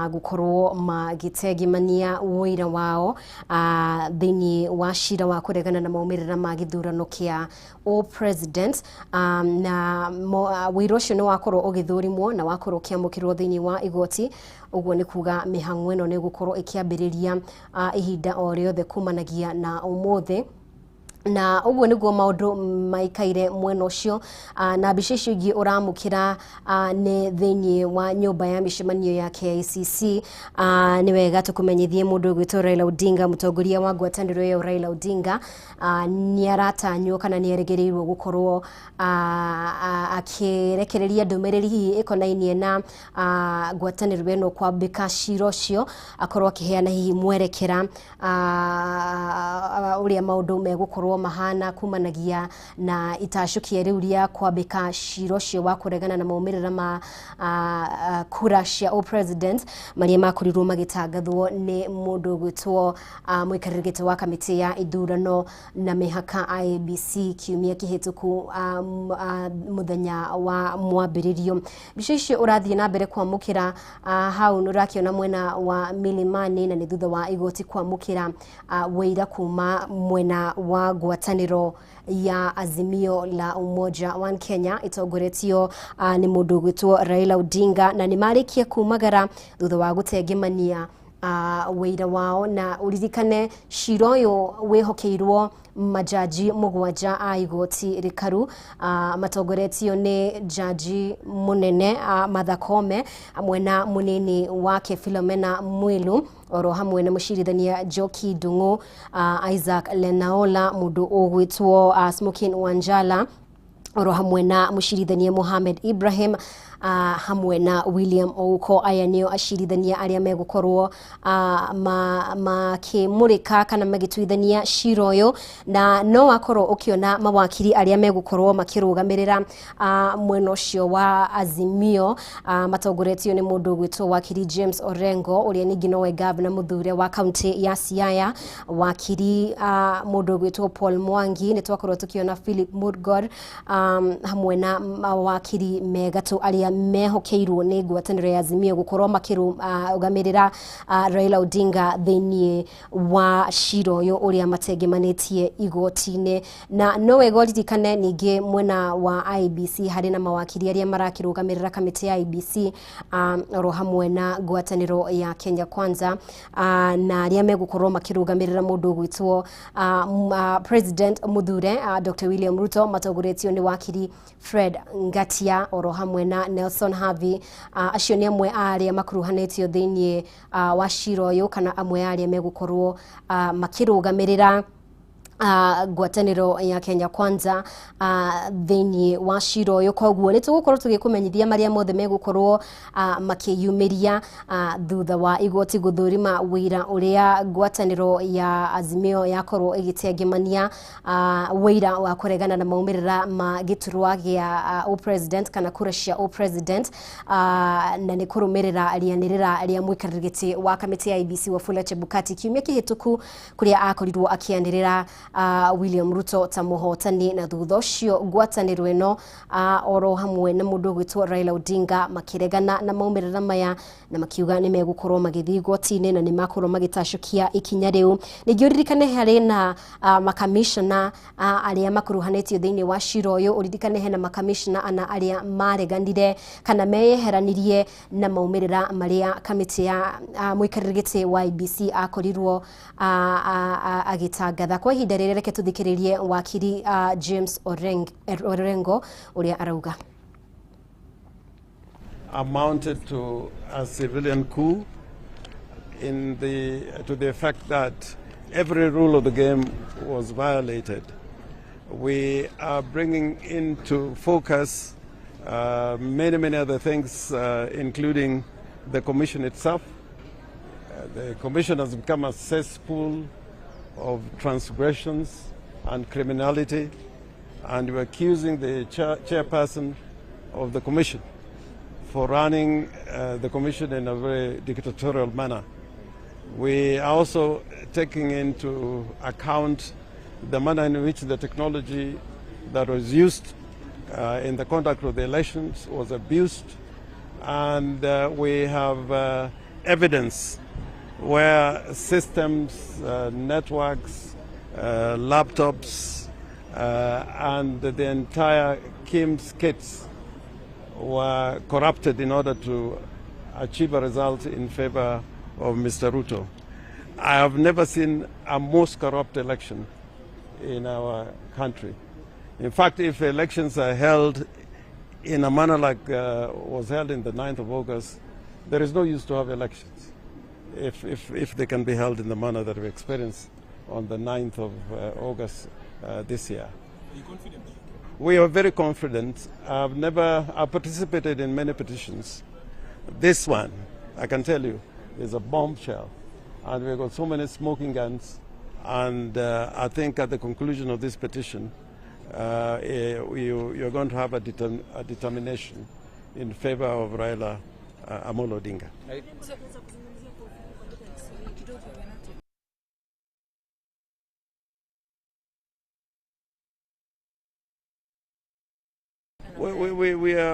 gukorwo magĩtengimania wũira wao thĩinĩ wa cira wa kũregana na maumĩrĩra ma gĩthurano kĩa all president na wũira ũcio nĩ wakorwo ũgĩthũrimwo na wakorwo ũkĩamũkĩrwo thĩinĩ wa igoti. Ũguo nĩ kuga mĩhang'o ĩno nĩ gũkorwo ĩkĩambĩrĩria ihinda o rĩothe kumanagia na ũmũthĩ, na ũguo nĩguo maũndũ maikaire mwena ũcio. Na mbica icio ingĩ ũramũkĩra nĩ thĩinĩ wa nyũmba ya mĩcemanio ya KICC. Nĩ wega tũkũmenyithie mũndũ ũgwĩtwo Raila Odinga, mũtongoria wa ngwatanĩro ĩyo Raila Odinga, nĩ aratanywo kana nĩ erĩgĩrĩirwo gũkorwo akĩrekereria ndũmĩrĩri hihi ĩkonainie na ngwatanĩro ĩno kwambĩka cira ũcio, akorwo akĩheana hihi mwerekera ũrĩa maũndũ megũkorwo mahana kumanagia na itacũkia rĩu rĩa kwambĩka cira ũcio wa kũregana na maumĩrĩra ma kura cia o president marĩa makorirwo magĩtangathwo nĩ mũndũ ũgwĩtwo mũikarĩri gĩtĩ wa kamĩtĩ ya ithurano na mĩhaka IEBC kiumia kĩhĩtũku mũthenya wa mwambĩrĩrio. Mbica icio ũrathiĩ na mbere kwamũkĩra hau nĩ ũrakĩona mwena wa Milimani, na nĩ thutha wa igoti kwamũkĩra wũira kuma mwena wa ngwatanĩro ya Azimio la Umoja One Kenya itongoretio nĩ mũndũ ũgwĩtwo Raila Odinga, na nĩ marĩkia kumagara thutha wa gũtengemania wĩira wao. Na ũririkane cira ũyũ wĩhokeirwo majaji mũgwanja a igoti rĩkaru matongoretio nĩ jaji mũnene Martha Koome hamwe na mũnini wake Philomena Mwilu, oro hamwe na mũcirithania Njoki Ndung'u, Isaac Lenaola, mũndũ ũgwĩtwo Smokin Wanjala, oro hamwe na mũcirithania Mohamed Ibrahim, hamwe na William Ouko. Aya nĩo acirithania arĩa megũkorwo makĩmũrĩka kana magĩtuithania cira ũyũ, na no wakorwo ũkĩona mawakiri arĩa megũkorwo makĩrũgamĩrĩra mwena ũcio wa Azimio matongoretio nĩ mũndũ ũgwĩtwo wakiri James Orengo, ũrĩa ningĩ nowe gavana mũthure wa kaunti ya Siaya, wakiri mũndũ ũgwĩtwo Paul Mwangi, nĩ twakorwo tũkĩona Philip Mudgor, hamwe na mawakiri megatũ arĩa mehokeirwo nĩ ngwatanĩro ya Azimio gũkorwo makĩrũgamĩrĩra Raila Odinga thĩinĩ wa cira ũyũ ũrĩa matengemanĩtie igoti-inĩ. Na no wega ũririkane ningĩ mwena wa IEBC harĩ na mawakiri arĩa marakĩrũgamĩrĩra kamĩtĩ ya IEBC oro hamwe na ngwatanĩro ya Kenya Kwanza, na arĩa megũkorwo makĩrũgamĩrĩra mũndũ ũgwĩtwo President mũthure Dr. William Ruto, matongoretio nĩ wakiri Fred Ngatia oro hamwe na Nelson Harvey. Acio nĩ amwe a arĩa makuruhanĩtio thĩinĩ wa cira ũyũ, kana amwe a arĩa megũkorwo makĩrũgamĩrĩra ngwatanĩro ya Kenya Kwanza thĩinĩ wa cira ũyũ. Koguo nĩ tũgũkorwo tũgĩkũmenyithia marĩa mothe megũkorwo makĩyumĩria thutha wa igoti gũthũrima wĩira ũrĩa ngwatanĩro ya Azimio yakorwo ĩgĩtengemania wĩira wa kũregana na maumĩrĩra ma gĩturwa gĩa o president kana kura cia o president, na nĩ kũrũmĩrĩra rĩanĩrĩra rĩa mũikarĩri gĩtĩ wa kamĩtĩ ya IEBC Wafula Chebukati kiumia kĩhĩtũku kũrĩa akorirwo akĩanĩrĩra William Ruto ta mũhotani, na thutha ũcio ngwatanĩro ĩno oro hamwe na mũndũ ũgwĩtwo Raila Odinga makĩregana na maumĩrĩra maya na makiuga nĩ megũkorwo magĩthiĩ igoti-inĩ na nĩ makorwo magĩtacũkia ikinya rĩu. Ningĩ ũririkane harĩ na makamishna arĩa makuruhanĩtio thĩinĩ wa cira ũyũ, ũririkane hena makamishna ana arĩa mareganire kana meyeheranirie na maumĩrĩra marĩa kamĩtĩ ya mũikarĩri gĩtĩ wa IEBC akorirwo agĩtangatha. Kwa ihinda rĩrĩ reke tũthikĩrĩrie wakiri James Orengo ũrĩa arauga. Amounted to a civilian coup to the effect that every rule of the game was violated. We are bringing into focus many, many other things, including the commission itself. The commission has become a cesspool of transgressions and criminality, and we're accusing the chairperson of the commission for running the commission in a very dictatorial manner. We are also taking into account the manner in which the technology that was used in the conduct of the elections was abused, and we have evidence where systems, networks, laptops, and the entire KIMS kits were corrupted in order to achieve a result in favor of Mr. Ruto. I have never seen a most corrupt election in our country. In fact, if elections are held in a manner like was held in the 9th of August, there is no use to have elections if they can be held in the manner that we experienced on the 9th of August this year. Are you confident? We are very confident. I've participated in many petitions. This one, I can tell you, is a bombshell. And we've got so many smoking guns. And I think at the conclusion of this petition, you're going to have a determination in favor of Raila Amolo Odinga.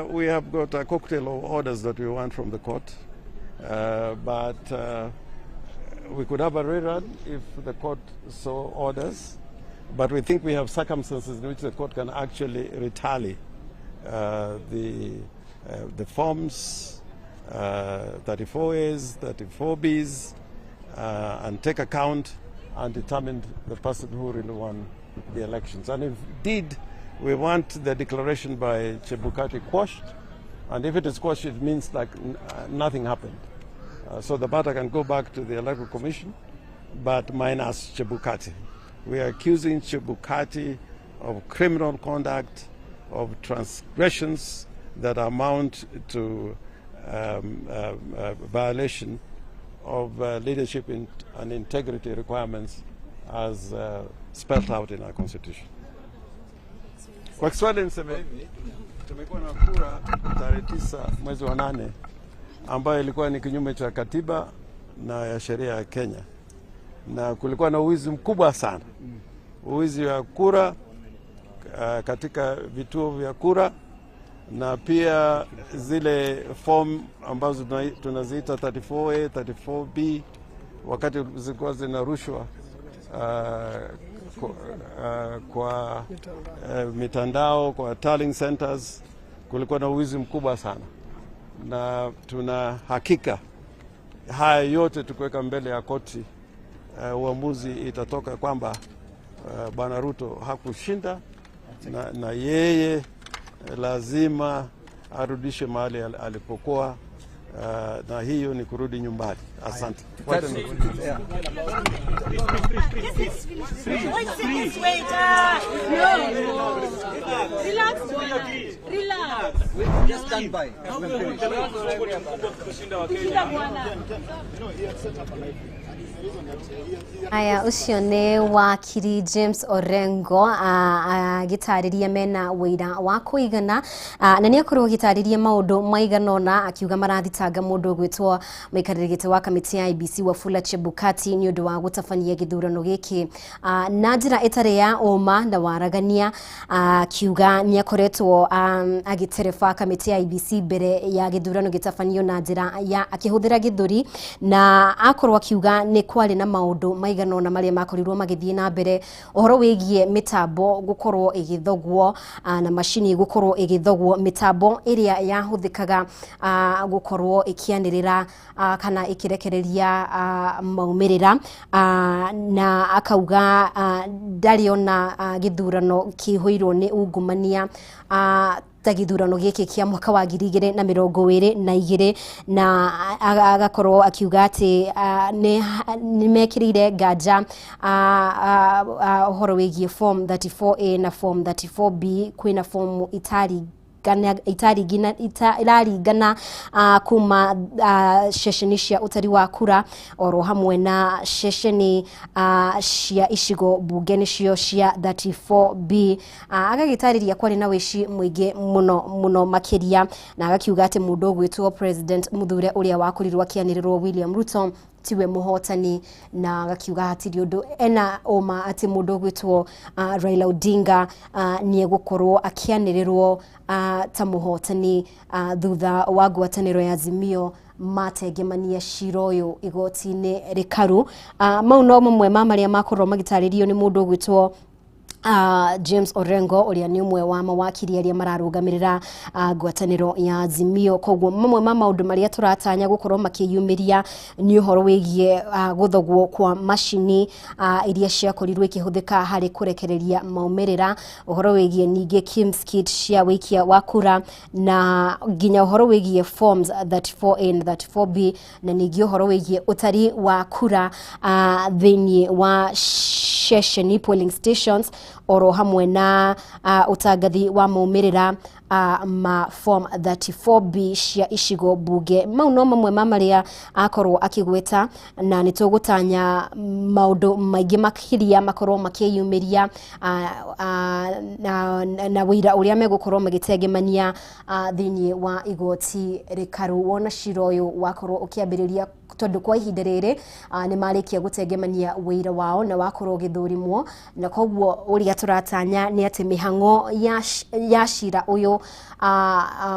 We have got a cocktail of orders that we want from the court, but we could have a rerun if the court so orders, but we think we have circumstances in which the court can actually retally the forms, 34As, 34Bs, and take account and determine the person who really won the elections. And indeed, we want the declaration by Chebukati quashed, and if it is quashed, it means like nothing happened. So the matter can go back to the Electoral Commission, but minus Chebukati. We are accusing Chebukati of criminal conduct, of transgressions that amount to violation of leadership and integrity requirements as spelled out in our Constitution. Kwa Kiswahili niseme hivi, tumekuwa na kura tarehe 9 mwezi wa 8 ambayo ilikuwa ni kinyume cha katiba na ya sheria ya Kenya, na kulikuwa na uwizi mkubwa sana, uwizi wa kura katika vituo vya kura, na pia zile form ambazo tunaziita 34A, 34B wakati zilikuwa zinarushwa kwa mitandao, kwa tallying centers, kulikuwa na uwizi mkubwa sana. Na tuna hakika haya yote tukiweka mbele ya koti, uamuzi itatoka kwamba Bwana Ruto hakushinda, na yeye lazima arudishe mahali alipokuwa, na hiyo ni kurudi nyumbani. Asante. Just stand by. Aya, ucio nĩ wakiri James Orengo agĩtarĩria mena wĩira wa kũigana, na nĩ akorwo agĩtarĩria maũndũ maigana ũna, akiuga marathitanga mũndũ ũgwĩtwo mũikarĩri gĩtĩ wa kamĩtĩ ya IEBC Wafula Chebukati nĩ ũndũ wa gũtabania gĩthurano gĩkĩ na njĩra ĩtarĩ ya ũma na waragania, akiuga nĩ akoretwo agĩtereba kamĩtĩ ya IEBC mbere ya gĩthurano gĩtabanio na njĩra ya akĩhũthĩra gĩthũri, na akorwo akiuga nĩ kwarĩ na maũndũ maigana ũna marĩa makorirwo magĩthiĩ na mbere ũhoro wĩgiĩ mĩtambo gũkorwo ĩgĩthogwo na macini gũkorwo ĩgĩthogwo, mĩtambo ĩrĩa yahũthĩkaga gũkorwo ĩkĩanĩrĩra kana ĩkĩrekereria maumĩrĩra, na akauga ndarĩ ona gĩthurano kĩihũirwo nĩ ungumania ta gĩthurano gĩkĩ kĩa mwaka wa 2022, na agakorwo akiuga atĩ nĩ mekĩrĩire nganja ũhoro wĩgiĩ form 34A na form 34B, kwĩna form itari itaringana iraringana kuma ceceni cia utari wa kura oro hamwe na ceceni cia icigo bunge nicio cia 34B. Agagĩtarĩria kwarĩ na wĩici mũingĩ mũno mũno makĩria, na agakiuga atĩ mũndũ ũgwĩtwo President Muthure ũrĩa wakorirwo akĩanĩrĩrwo William Ruto tiwe mũhotani, na agakiuga hatirĩ ũndũ ena ũma atĩ mũndũ ũgwĩtwo Raila Odinga nĩ egũkorwo akĩanĩrĩrwo ta mũhotani thutha wa ngwatanĩro ya Azimio matengemania cira ũyũ igoti-inĩ rĩkaru. Mau no mamwe ma marĩa makorwo magĩtarĩrio nĩ mũndũ ũgwĩtwo James Orengo ũrĩa nĩ ũmwe wa mawakiri arĩa mararũgamĩrĩra ngwatanĩro ya Azimio. Koguo mamwe ma maũndũ marĩa tũratanya gũkorwo makĩyumĩria nĩ ũhoro wĩgiĩ gũthogwo kwa macini iria ciakorirwo ikĩhũthĩka harĩ kũrekereria maumĩrĩra, ũhoro wĩgiĩ ningĩ KIEMS kit cia wĩikia wa kura, na nginya ũhoro wĩgiĩ forms 34A na 34B, na ningĩ ũhoro wĩgiĩ ũtari wa kura thĩinĩ wa ceceni polling stations oro hamwe na ũtangathi wa maumĩrĩra ma form 34B cia icigo bunge. Mau no mamwe ma marĩa akorwo akĩgweta, na nĩ tũgũtanya maũndũ maingĩ makĩria makorwo makĩyumĩria na wĩira ũrĩa megũkorwo magĩtengemania thĩinĩ wa igoti rĩkaru wona cira ũyũ wakorwo ũkĩambĩrĩria, tondũ kwa ihinda rĩrĩ nĩ marĩkia gũtengemania wĩira wao na wakorwo ũgĩthũrimwo. Na koguo ũrĩa tũratanya nĩ atĩ mĩhang'o ya cira ũyũ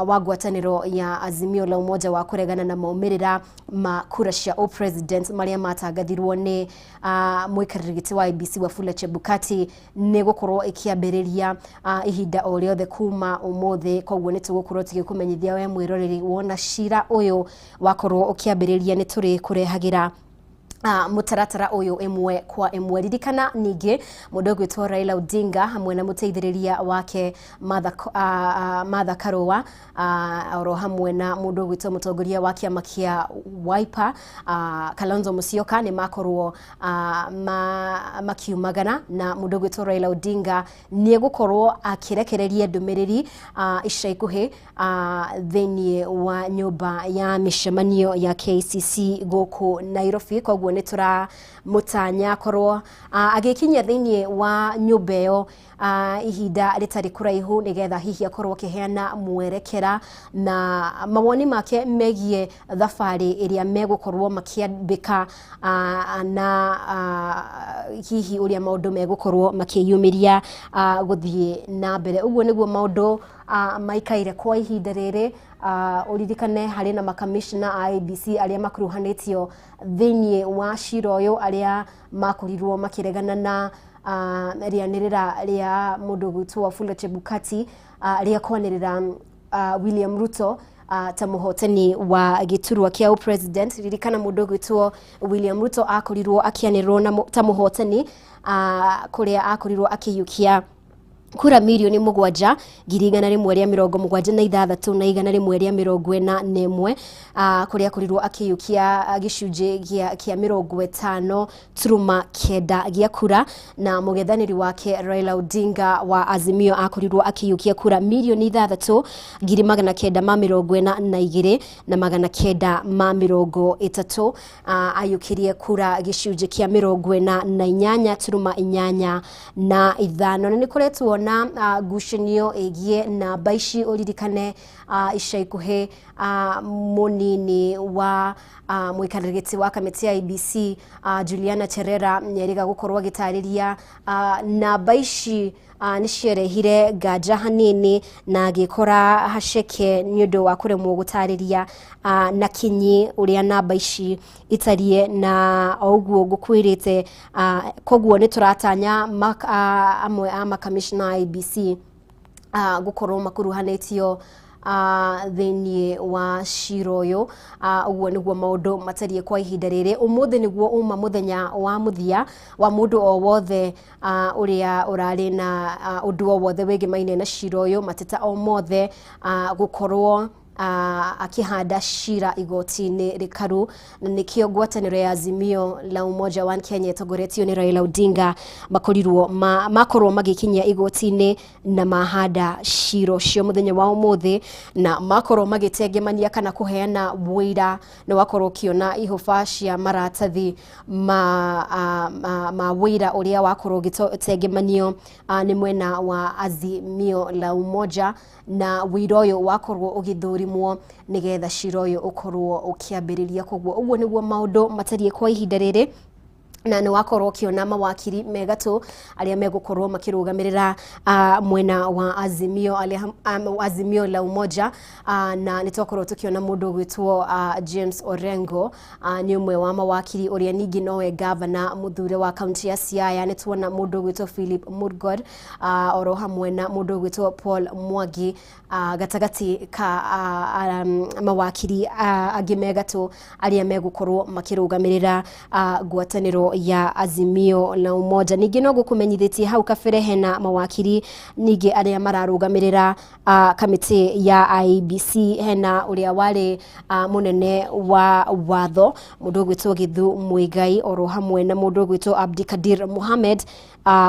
wa ngwatanĩro ya Azimio la Umoja wa kũregana na maumĩrĩra ma kura cia president marĩa matangathirwo nĩ mũikarĩri gĩtĩ wa IEBC Wafula Chebukati nĩ gũkorwo ĩkĩambĩrĩria ihinda o rĩothe kuma ũmũthĩ. Koguo nĩ tũgũkorwo tũgĩkũmenyithia we mwĩroreri wona cira ũyũ wakorwo ũkĩambĩrĩria, nĩ tũrĩ kũrehagĩra mutaratara ũyũ ĩmwe kwa ĩmwe. Ririkana ningĩ mũndũ ũgwĩtwo Raila Odinga hamwe na mũteithĩrĩria wake Martha Karua oro hamwe na mũndũ ũgwĩtwo mũtongoria wa kĩama kĩa Wiper Kalonzo Musyoka nĩ makorwo makiumagana, na mũndũ ũgwĩtwo Raila Odinga nĩ egũkorwo akĩrekereria ndũmĩrĩri ica ikuhĩ thĩinĩ wa nyũmba ya mĩcemanio ya KCC gũkũ Nairobi. Koguo nĩ tũramũtanya akorwo agĩkinyia thĩinĩ wa nyũmba ĩyo ihinda rĩtarĩ kũraihu, nĩgetha hihi akorwo akĩheana mwerekera na mawoni make megiĩ thabarĩ ĩrĩa megũkorwo makĩambĩka na hihi ũrĩa maũndũ megũkorwo makĩyumĩria gũthiĩ na mbere. Ũguo nĩguo maũndũ maikaire kwa ihinda rĩrĩ. Ũririkane harĩ na makamishna a IEBC arĩa makuruhanĩtio thĩinĩ wa cira ũyũ, arĩa makorirwo makĩregana na rĩanĩrĩra rĩa mũndũ ũgwĩtwo Wafula Chebukati rĩa kwanĩrĩra William Ruto ta mũhotani wa gĩturwa kĩa president. Ririkana mũndũ ũgwĩtwo William Ruto akorirwo akĩanĩrĩrwo ta mũhotani kũrĩa akorirwo akĩiyũkia kura 7,176,141, kũrĩa akorirwo akĩiyũkia gĩcunjĩ kĩa 50.9 gĩa kura, na mũng'ethanĩri wake Raila Odinga wa Azimio akorirwo akĩiyũkia kura 6,942,930, aiyũkirie kura gĩcunjĩ kĩa 48.85. Na nĩ koretwo na ngucanio ĩgiĩ namba ici. Ũririkane ica ikuhĩ mũnini wa mũikarĩri gĩtĩ wa kamĩtĩ ya IEBC Juliana Cherera nĩerĩga gũkorwo agĩtarĩria namba ici nĩ ciarehire nganja hanini, na agĩkora haceke nĩ ũndũ wa kũremwo gũtarĩria na kinyi ũrĩa namba ici itariĩ, na o ũguo ngũkwĩrĩte. Koguo nĩ tũratanya amwe a makamishna a IEBC gũkorwo makuruhanĩtio thĩinĩ wa cira ũyũ. Ũguo nĩguo maũndũ matariĩ kwa ihinda rĩrĩ. Ũmũthĩ nĩguo uma mũthenya wa mũthia wa mũndũ o wothe ũrĩa ũrarĩ na ũndũ o wothe wĩgĩmaine na cira ũyũ, mateta o mothe gũkorwo Akĩhanda cira igoti-inĩ rĩkaru, na nĩkĩo ngwatanĩro ya Azimio la Umoja One Kenya ĩtongoretio nĩ Raila Odinga makorirwo makorwo magĩkinyia igoti-inĩ na mahanda cira ũcio mũthenya wa ũmũthĩ, na makorwo magĩtengemania kana kũheana wũira. Nĩ wakorwo ũkĩona ihũba cia maratathi ma wũira ũrĩa wakorwo ũgĩtengemanio nĩ mwena wa Azimio la Umoja, na wũira ũyũ wakorwo ũgĩthũrimwo nĩgetha cira ũyũ ũkorwo ũkĩambĩrĩria. Koguo ũguo nĩguo maũndũ matariĩ kwa ihinda rĩrĩ, na nĩ wakorwo ũkĩona mawakiri megatũ arĩa megũkorwo makĩrũgamĩrĩra mwena wa Azimio, Azimio la Umoja, na nĩ twakorwo tũkĩona mũndũ ũgwĩtwo James Orengo, nĩ ũmwe wa mawakiri ũrĩa ningĩ nowe gavana mũthure wa kaunti ya Siaya. Nĩ tuona mũndũ ũgwĩtwo Philip Murgod, oro hamwe na mũndũ ũgwĩtwo Paul Mwangi, gatagatĩ ka mawakiri angĩ megatũ arĩa megũkorwo makĩrũgamĩrĩra ngwatanĩro ya Azimio la Umoja. Ningĩ no gũkũmenyithĩtie hau kabere hena mawakiri ningĩ arĩa mararũgamĩrĩra kamĩtĩ ya IEBC. Hena ũrĩa warĩ mũnene wa watho, mũndũ ũgwĩtwo Githu Muigai, oro hamwe na mũndũ ũgwĩtwo Abdikadir Mohamed,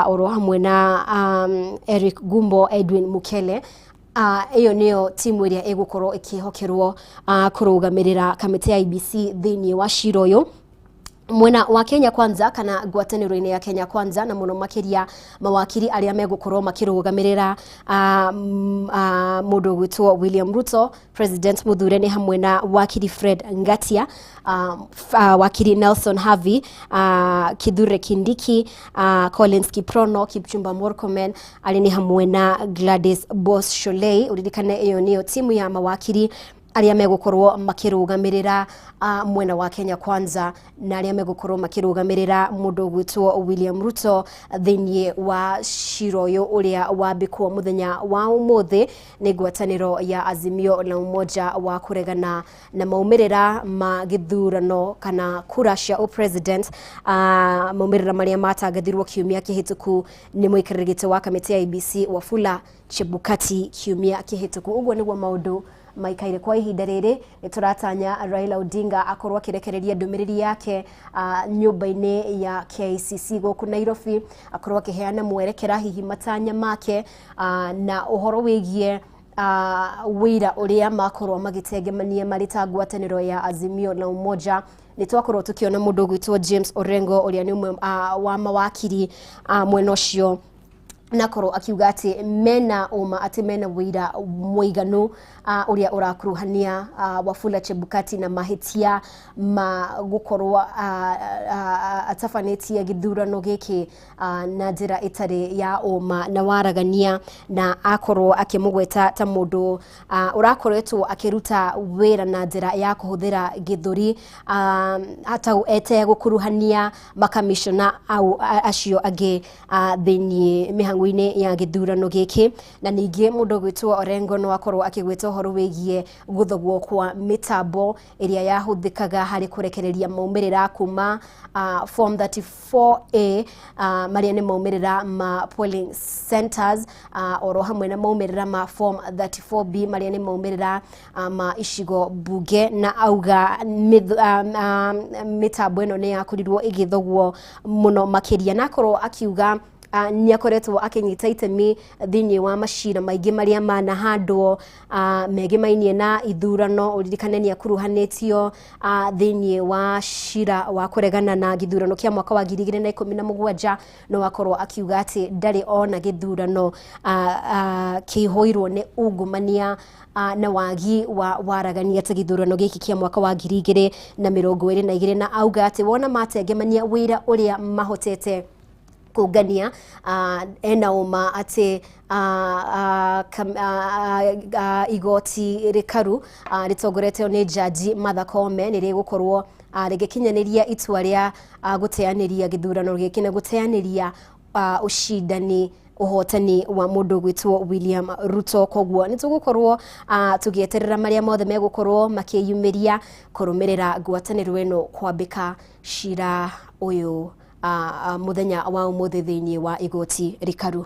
oro hamwe na Eric Gumbo, Edwin Mukele. Ĩyo nĩyo timu ĩrĩa ĩgũkorwo ĩkĩhokerwo kũrũgamĩrĩra kamĩtĩ ya IEBC thĩinĩ wa cira ũyũ. Mwena wa Kenya Kwanza kana ngwatanĩro-inĩ ya Kenya Kwanza, na mũno makĩria mawakiri arĩa megũkorwo makĩrũgamĩrĩra mũndũ ũgwĩtwo William Ruto, president mũthure, nĩ hamwe na wakiri Fred Ngatia, wakiri Nelson Havi, Kithure Kindiki, Collins Kiprono, Kipchumba Murkomen, arĩ nĩ hamwe na Gladys Boss Sholei. Ũririkane ĩyo nĩyo timu ya mawakiri arĩa megũkorwo makĩrũgamĩrĩra mwena wa Kenya Kwanza na arĩa megũkorwo makĩrũgamĩrĩra mũndũ ũgwĩtwo William Ruto thĩinĩ wa cira ũyũ ũrĩa wambĩkwo mũthenya wa ũmũthĩ nĩ ngwatanĩro ya Azimio la Umoja wa kũregana na maumĩrĩra ma gĩthurano kana kura cia ũpresident, maumĩrĩra marĩa matangathirwo kiumia kĩhĩtũku nĩ mũikarĩri gĩtĩ wa kamĩtĩ ya IEBC Wafula Chebukati kiumia kĩhĩtũku. Ũguo nĩguo maũndũ maikaire kwa ihinda rĩrĩ. Nĩ tũratanya Raila Odinga akorwo akĩrekereria ndũmĩrĩri yake nyũmba-inĩ ya KICC gũkũ Nairobi, akorwo akĩheana mwerekera, hihi matanya make, na ũhoro wĩgiĩ wĩira ũrĩa makorwo magĩtengemania marĩ ta ngwatanĩro ya Azimio la Umoja. Nĩ twakorwo tũkĩona mũndũ ũgwĩtwo James Orengo, ũrĩa nĩ ũmwe wa mawakiri mwena ũcio, nakorwo akiuga atĩ mena ũma atĩ mena wĩira mũiganu ũrĩa ũrakuruhania Wafula Chebukati na mahĩtia ma gũkorwo atabanĩtie gĩthurano gĩkĩ na njĩra ĩtarĩ ya ũma na waragania, na akorwo akĩmũgweta ta mũndũ ũrakoretwo akĩruta wĩra na njĩra ya kũhũthĩra gĩthũri, hata etegũkuruhania makamishona au acio angĩ thĩinĩ mĩhang'o-inĩ ya gĩthurano gĩkĩ. Na ningĩ mũndũ ũgwĩtwo Orengo no akorwo akĩgweta ũhoro wĩgiĩ gũthogwo kwa mĩtambo ĩrĩa yahũthĩkaga harĩ kũrekereria maumĩrĩra kuma form 34A, marĩa nĩ maumĩrĩra ma polling centers, oro hamwe na maumĩrĩra ma form 34B, marĩa nĩ maumĩrĩra ma icigo mbunge, na auga mĩtambo ĩno nĩ yakorirwo ĩgĩthogwo mũno makĩria, na akorwo akiuga nĩ akoretwo akĩnyita itemi thĩinĩ wa macira maingĩ marĩa manahandwo megemainie na ithurano. Ũririkane nĩ akuruhanĩtio thĩinĩ wa cira wa kũregana na gĩthurano kĩa mwaka wa 2017, no akorwo akiuga atĩ ndarĩ ona gĩthurano kĩihũirwo nĩ ungumania na wagi wa waragania ta gĩthurano gĩkĩ kĩa mwaka wa 2022, na auga atĩ wona matengemania wĩra ũrĩa mahotete kũngania, ena ũma atĩ igoti rĩkaru rĩtongoretio nĩ jaji Martha Koome nĩ rĩgũkorwo rĩgĩkinyanĩria itua rĩa gũteanĩria gĩthurano gĩkĩ na gũteanĩria ũcindani, ũhotani wa mũndũ ũgwĩtwo William Ruto. Koguo nĩ tũgũkorwo tũgĩeterera marĩa mothe megũkorwo makĩyumĩria kũrũmĩrĩra ngwatanĩro ĩno kwambĩka cira ũyũ mũthenya wa ũmũthĩ thĩinĩ wa igoti rĩkaru.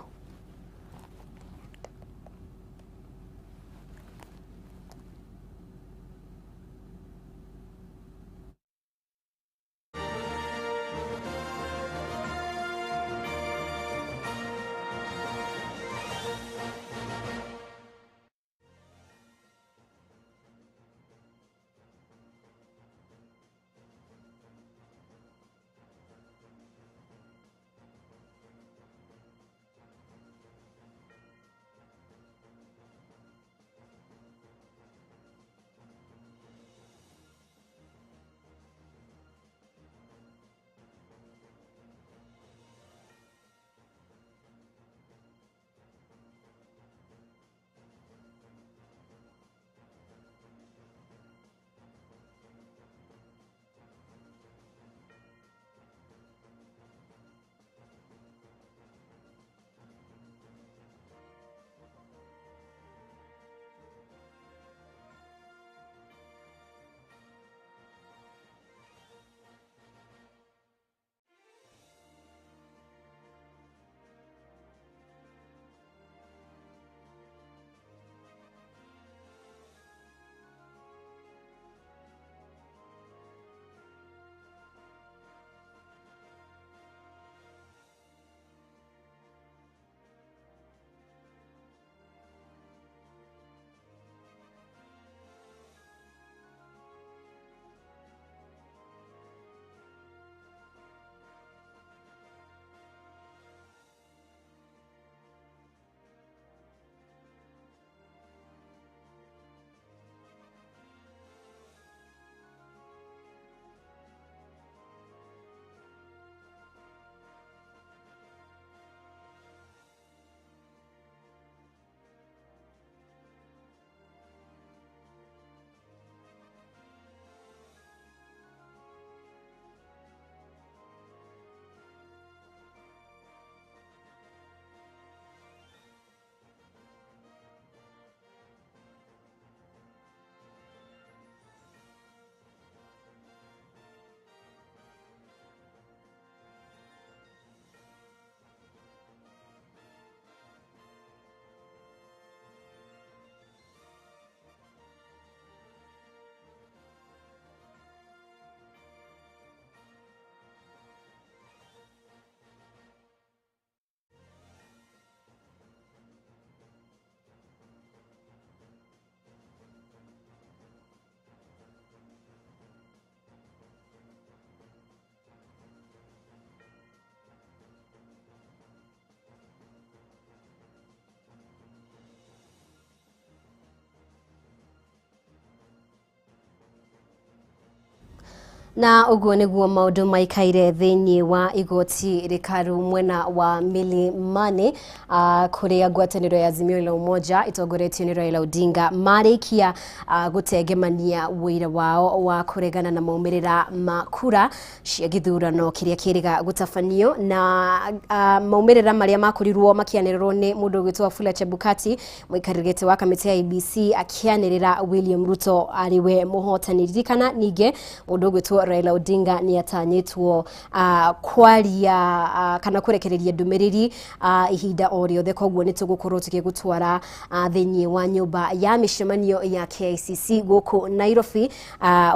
Na uguo niguo maundu maikaire thiini wa igoti rikaru mwena wa Milimani, kuria ngwataniro ya Azimio la Umoja itongoretio ni Raila Odinga marikia gutengemania wira wao wa kuregana na maumirira ma kura cia githurano kiria kiriga gutabanio na maumirira maria makorirwo makianirirwo ni mundu gwitwo Wafula Chebukati, muikariri wa kamiti ya IEBC, akianirira William Ruto ariwe muhotani. Ririkana ninge mundu gwitwo Raila Odinga ni atanyitwo kwaria kana kurekereria ndumiriri ihinda o riothe, koguo ni tugukorwo tukigutwara thiini wa nyumba ya micemanio ya KICC guku Nairobi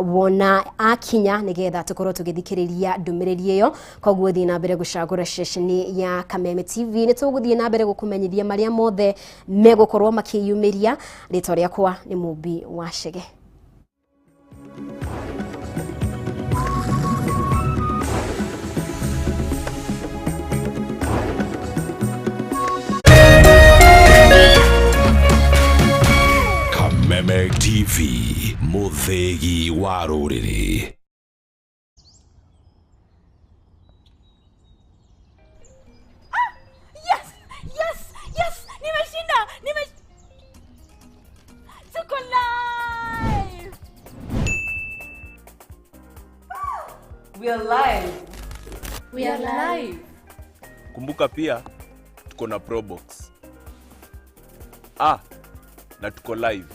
wona akinya nigetha tukorwo tugithikiriria ndumiriri iyo. Koguo thii na mbere gucagura ceceni ya Kameme TV, ni tuguthii na mbere gukumenyithia maria mothe megukorwo makiyumiria. Ritwa riakwa ni Mumbi wa Chege. Kameme TV, muthegi wa rũrĩrĩ. Yes, yes, yes, nimeshinda, tuko live. We are live. We are live. Kumbuka pia tuko na Probox. Na tuko live.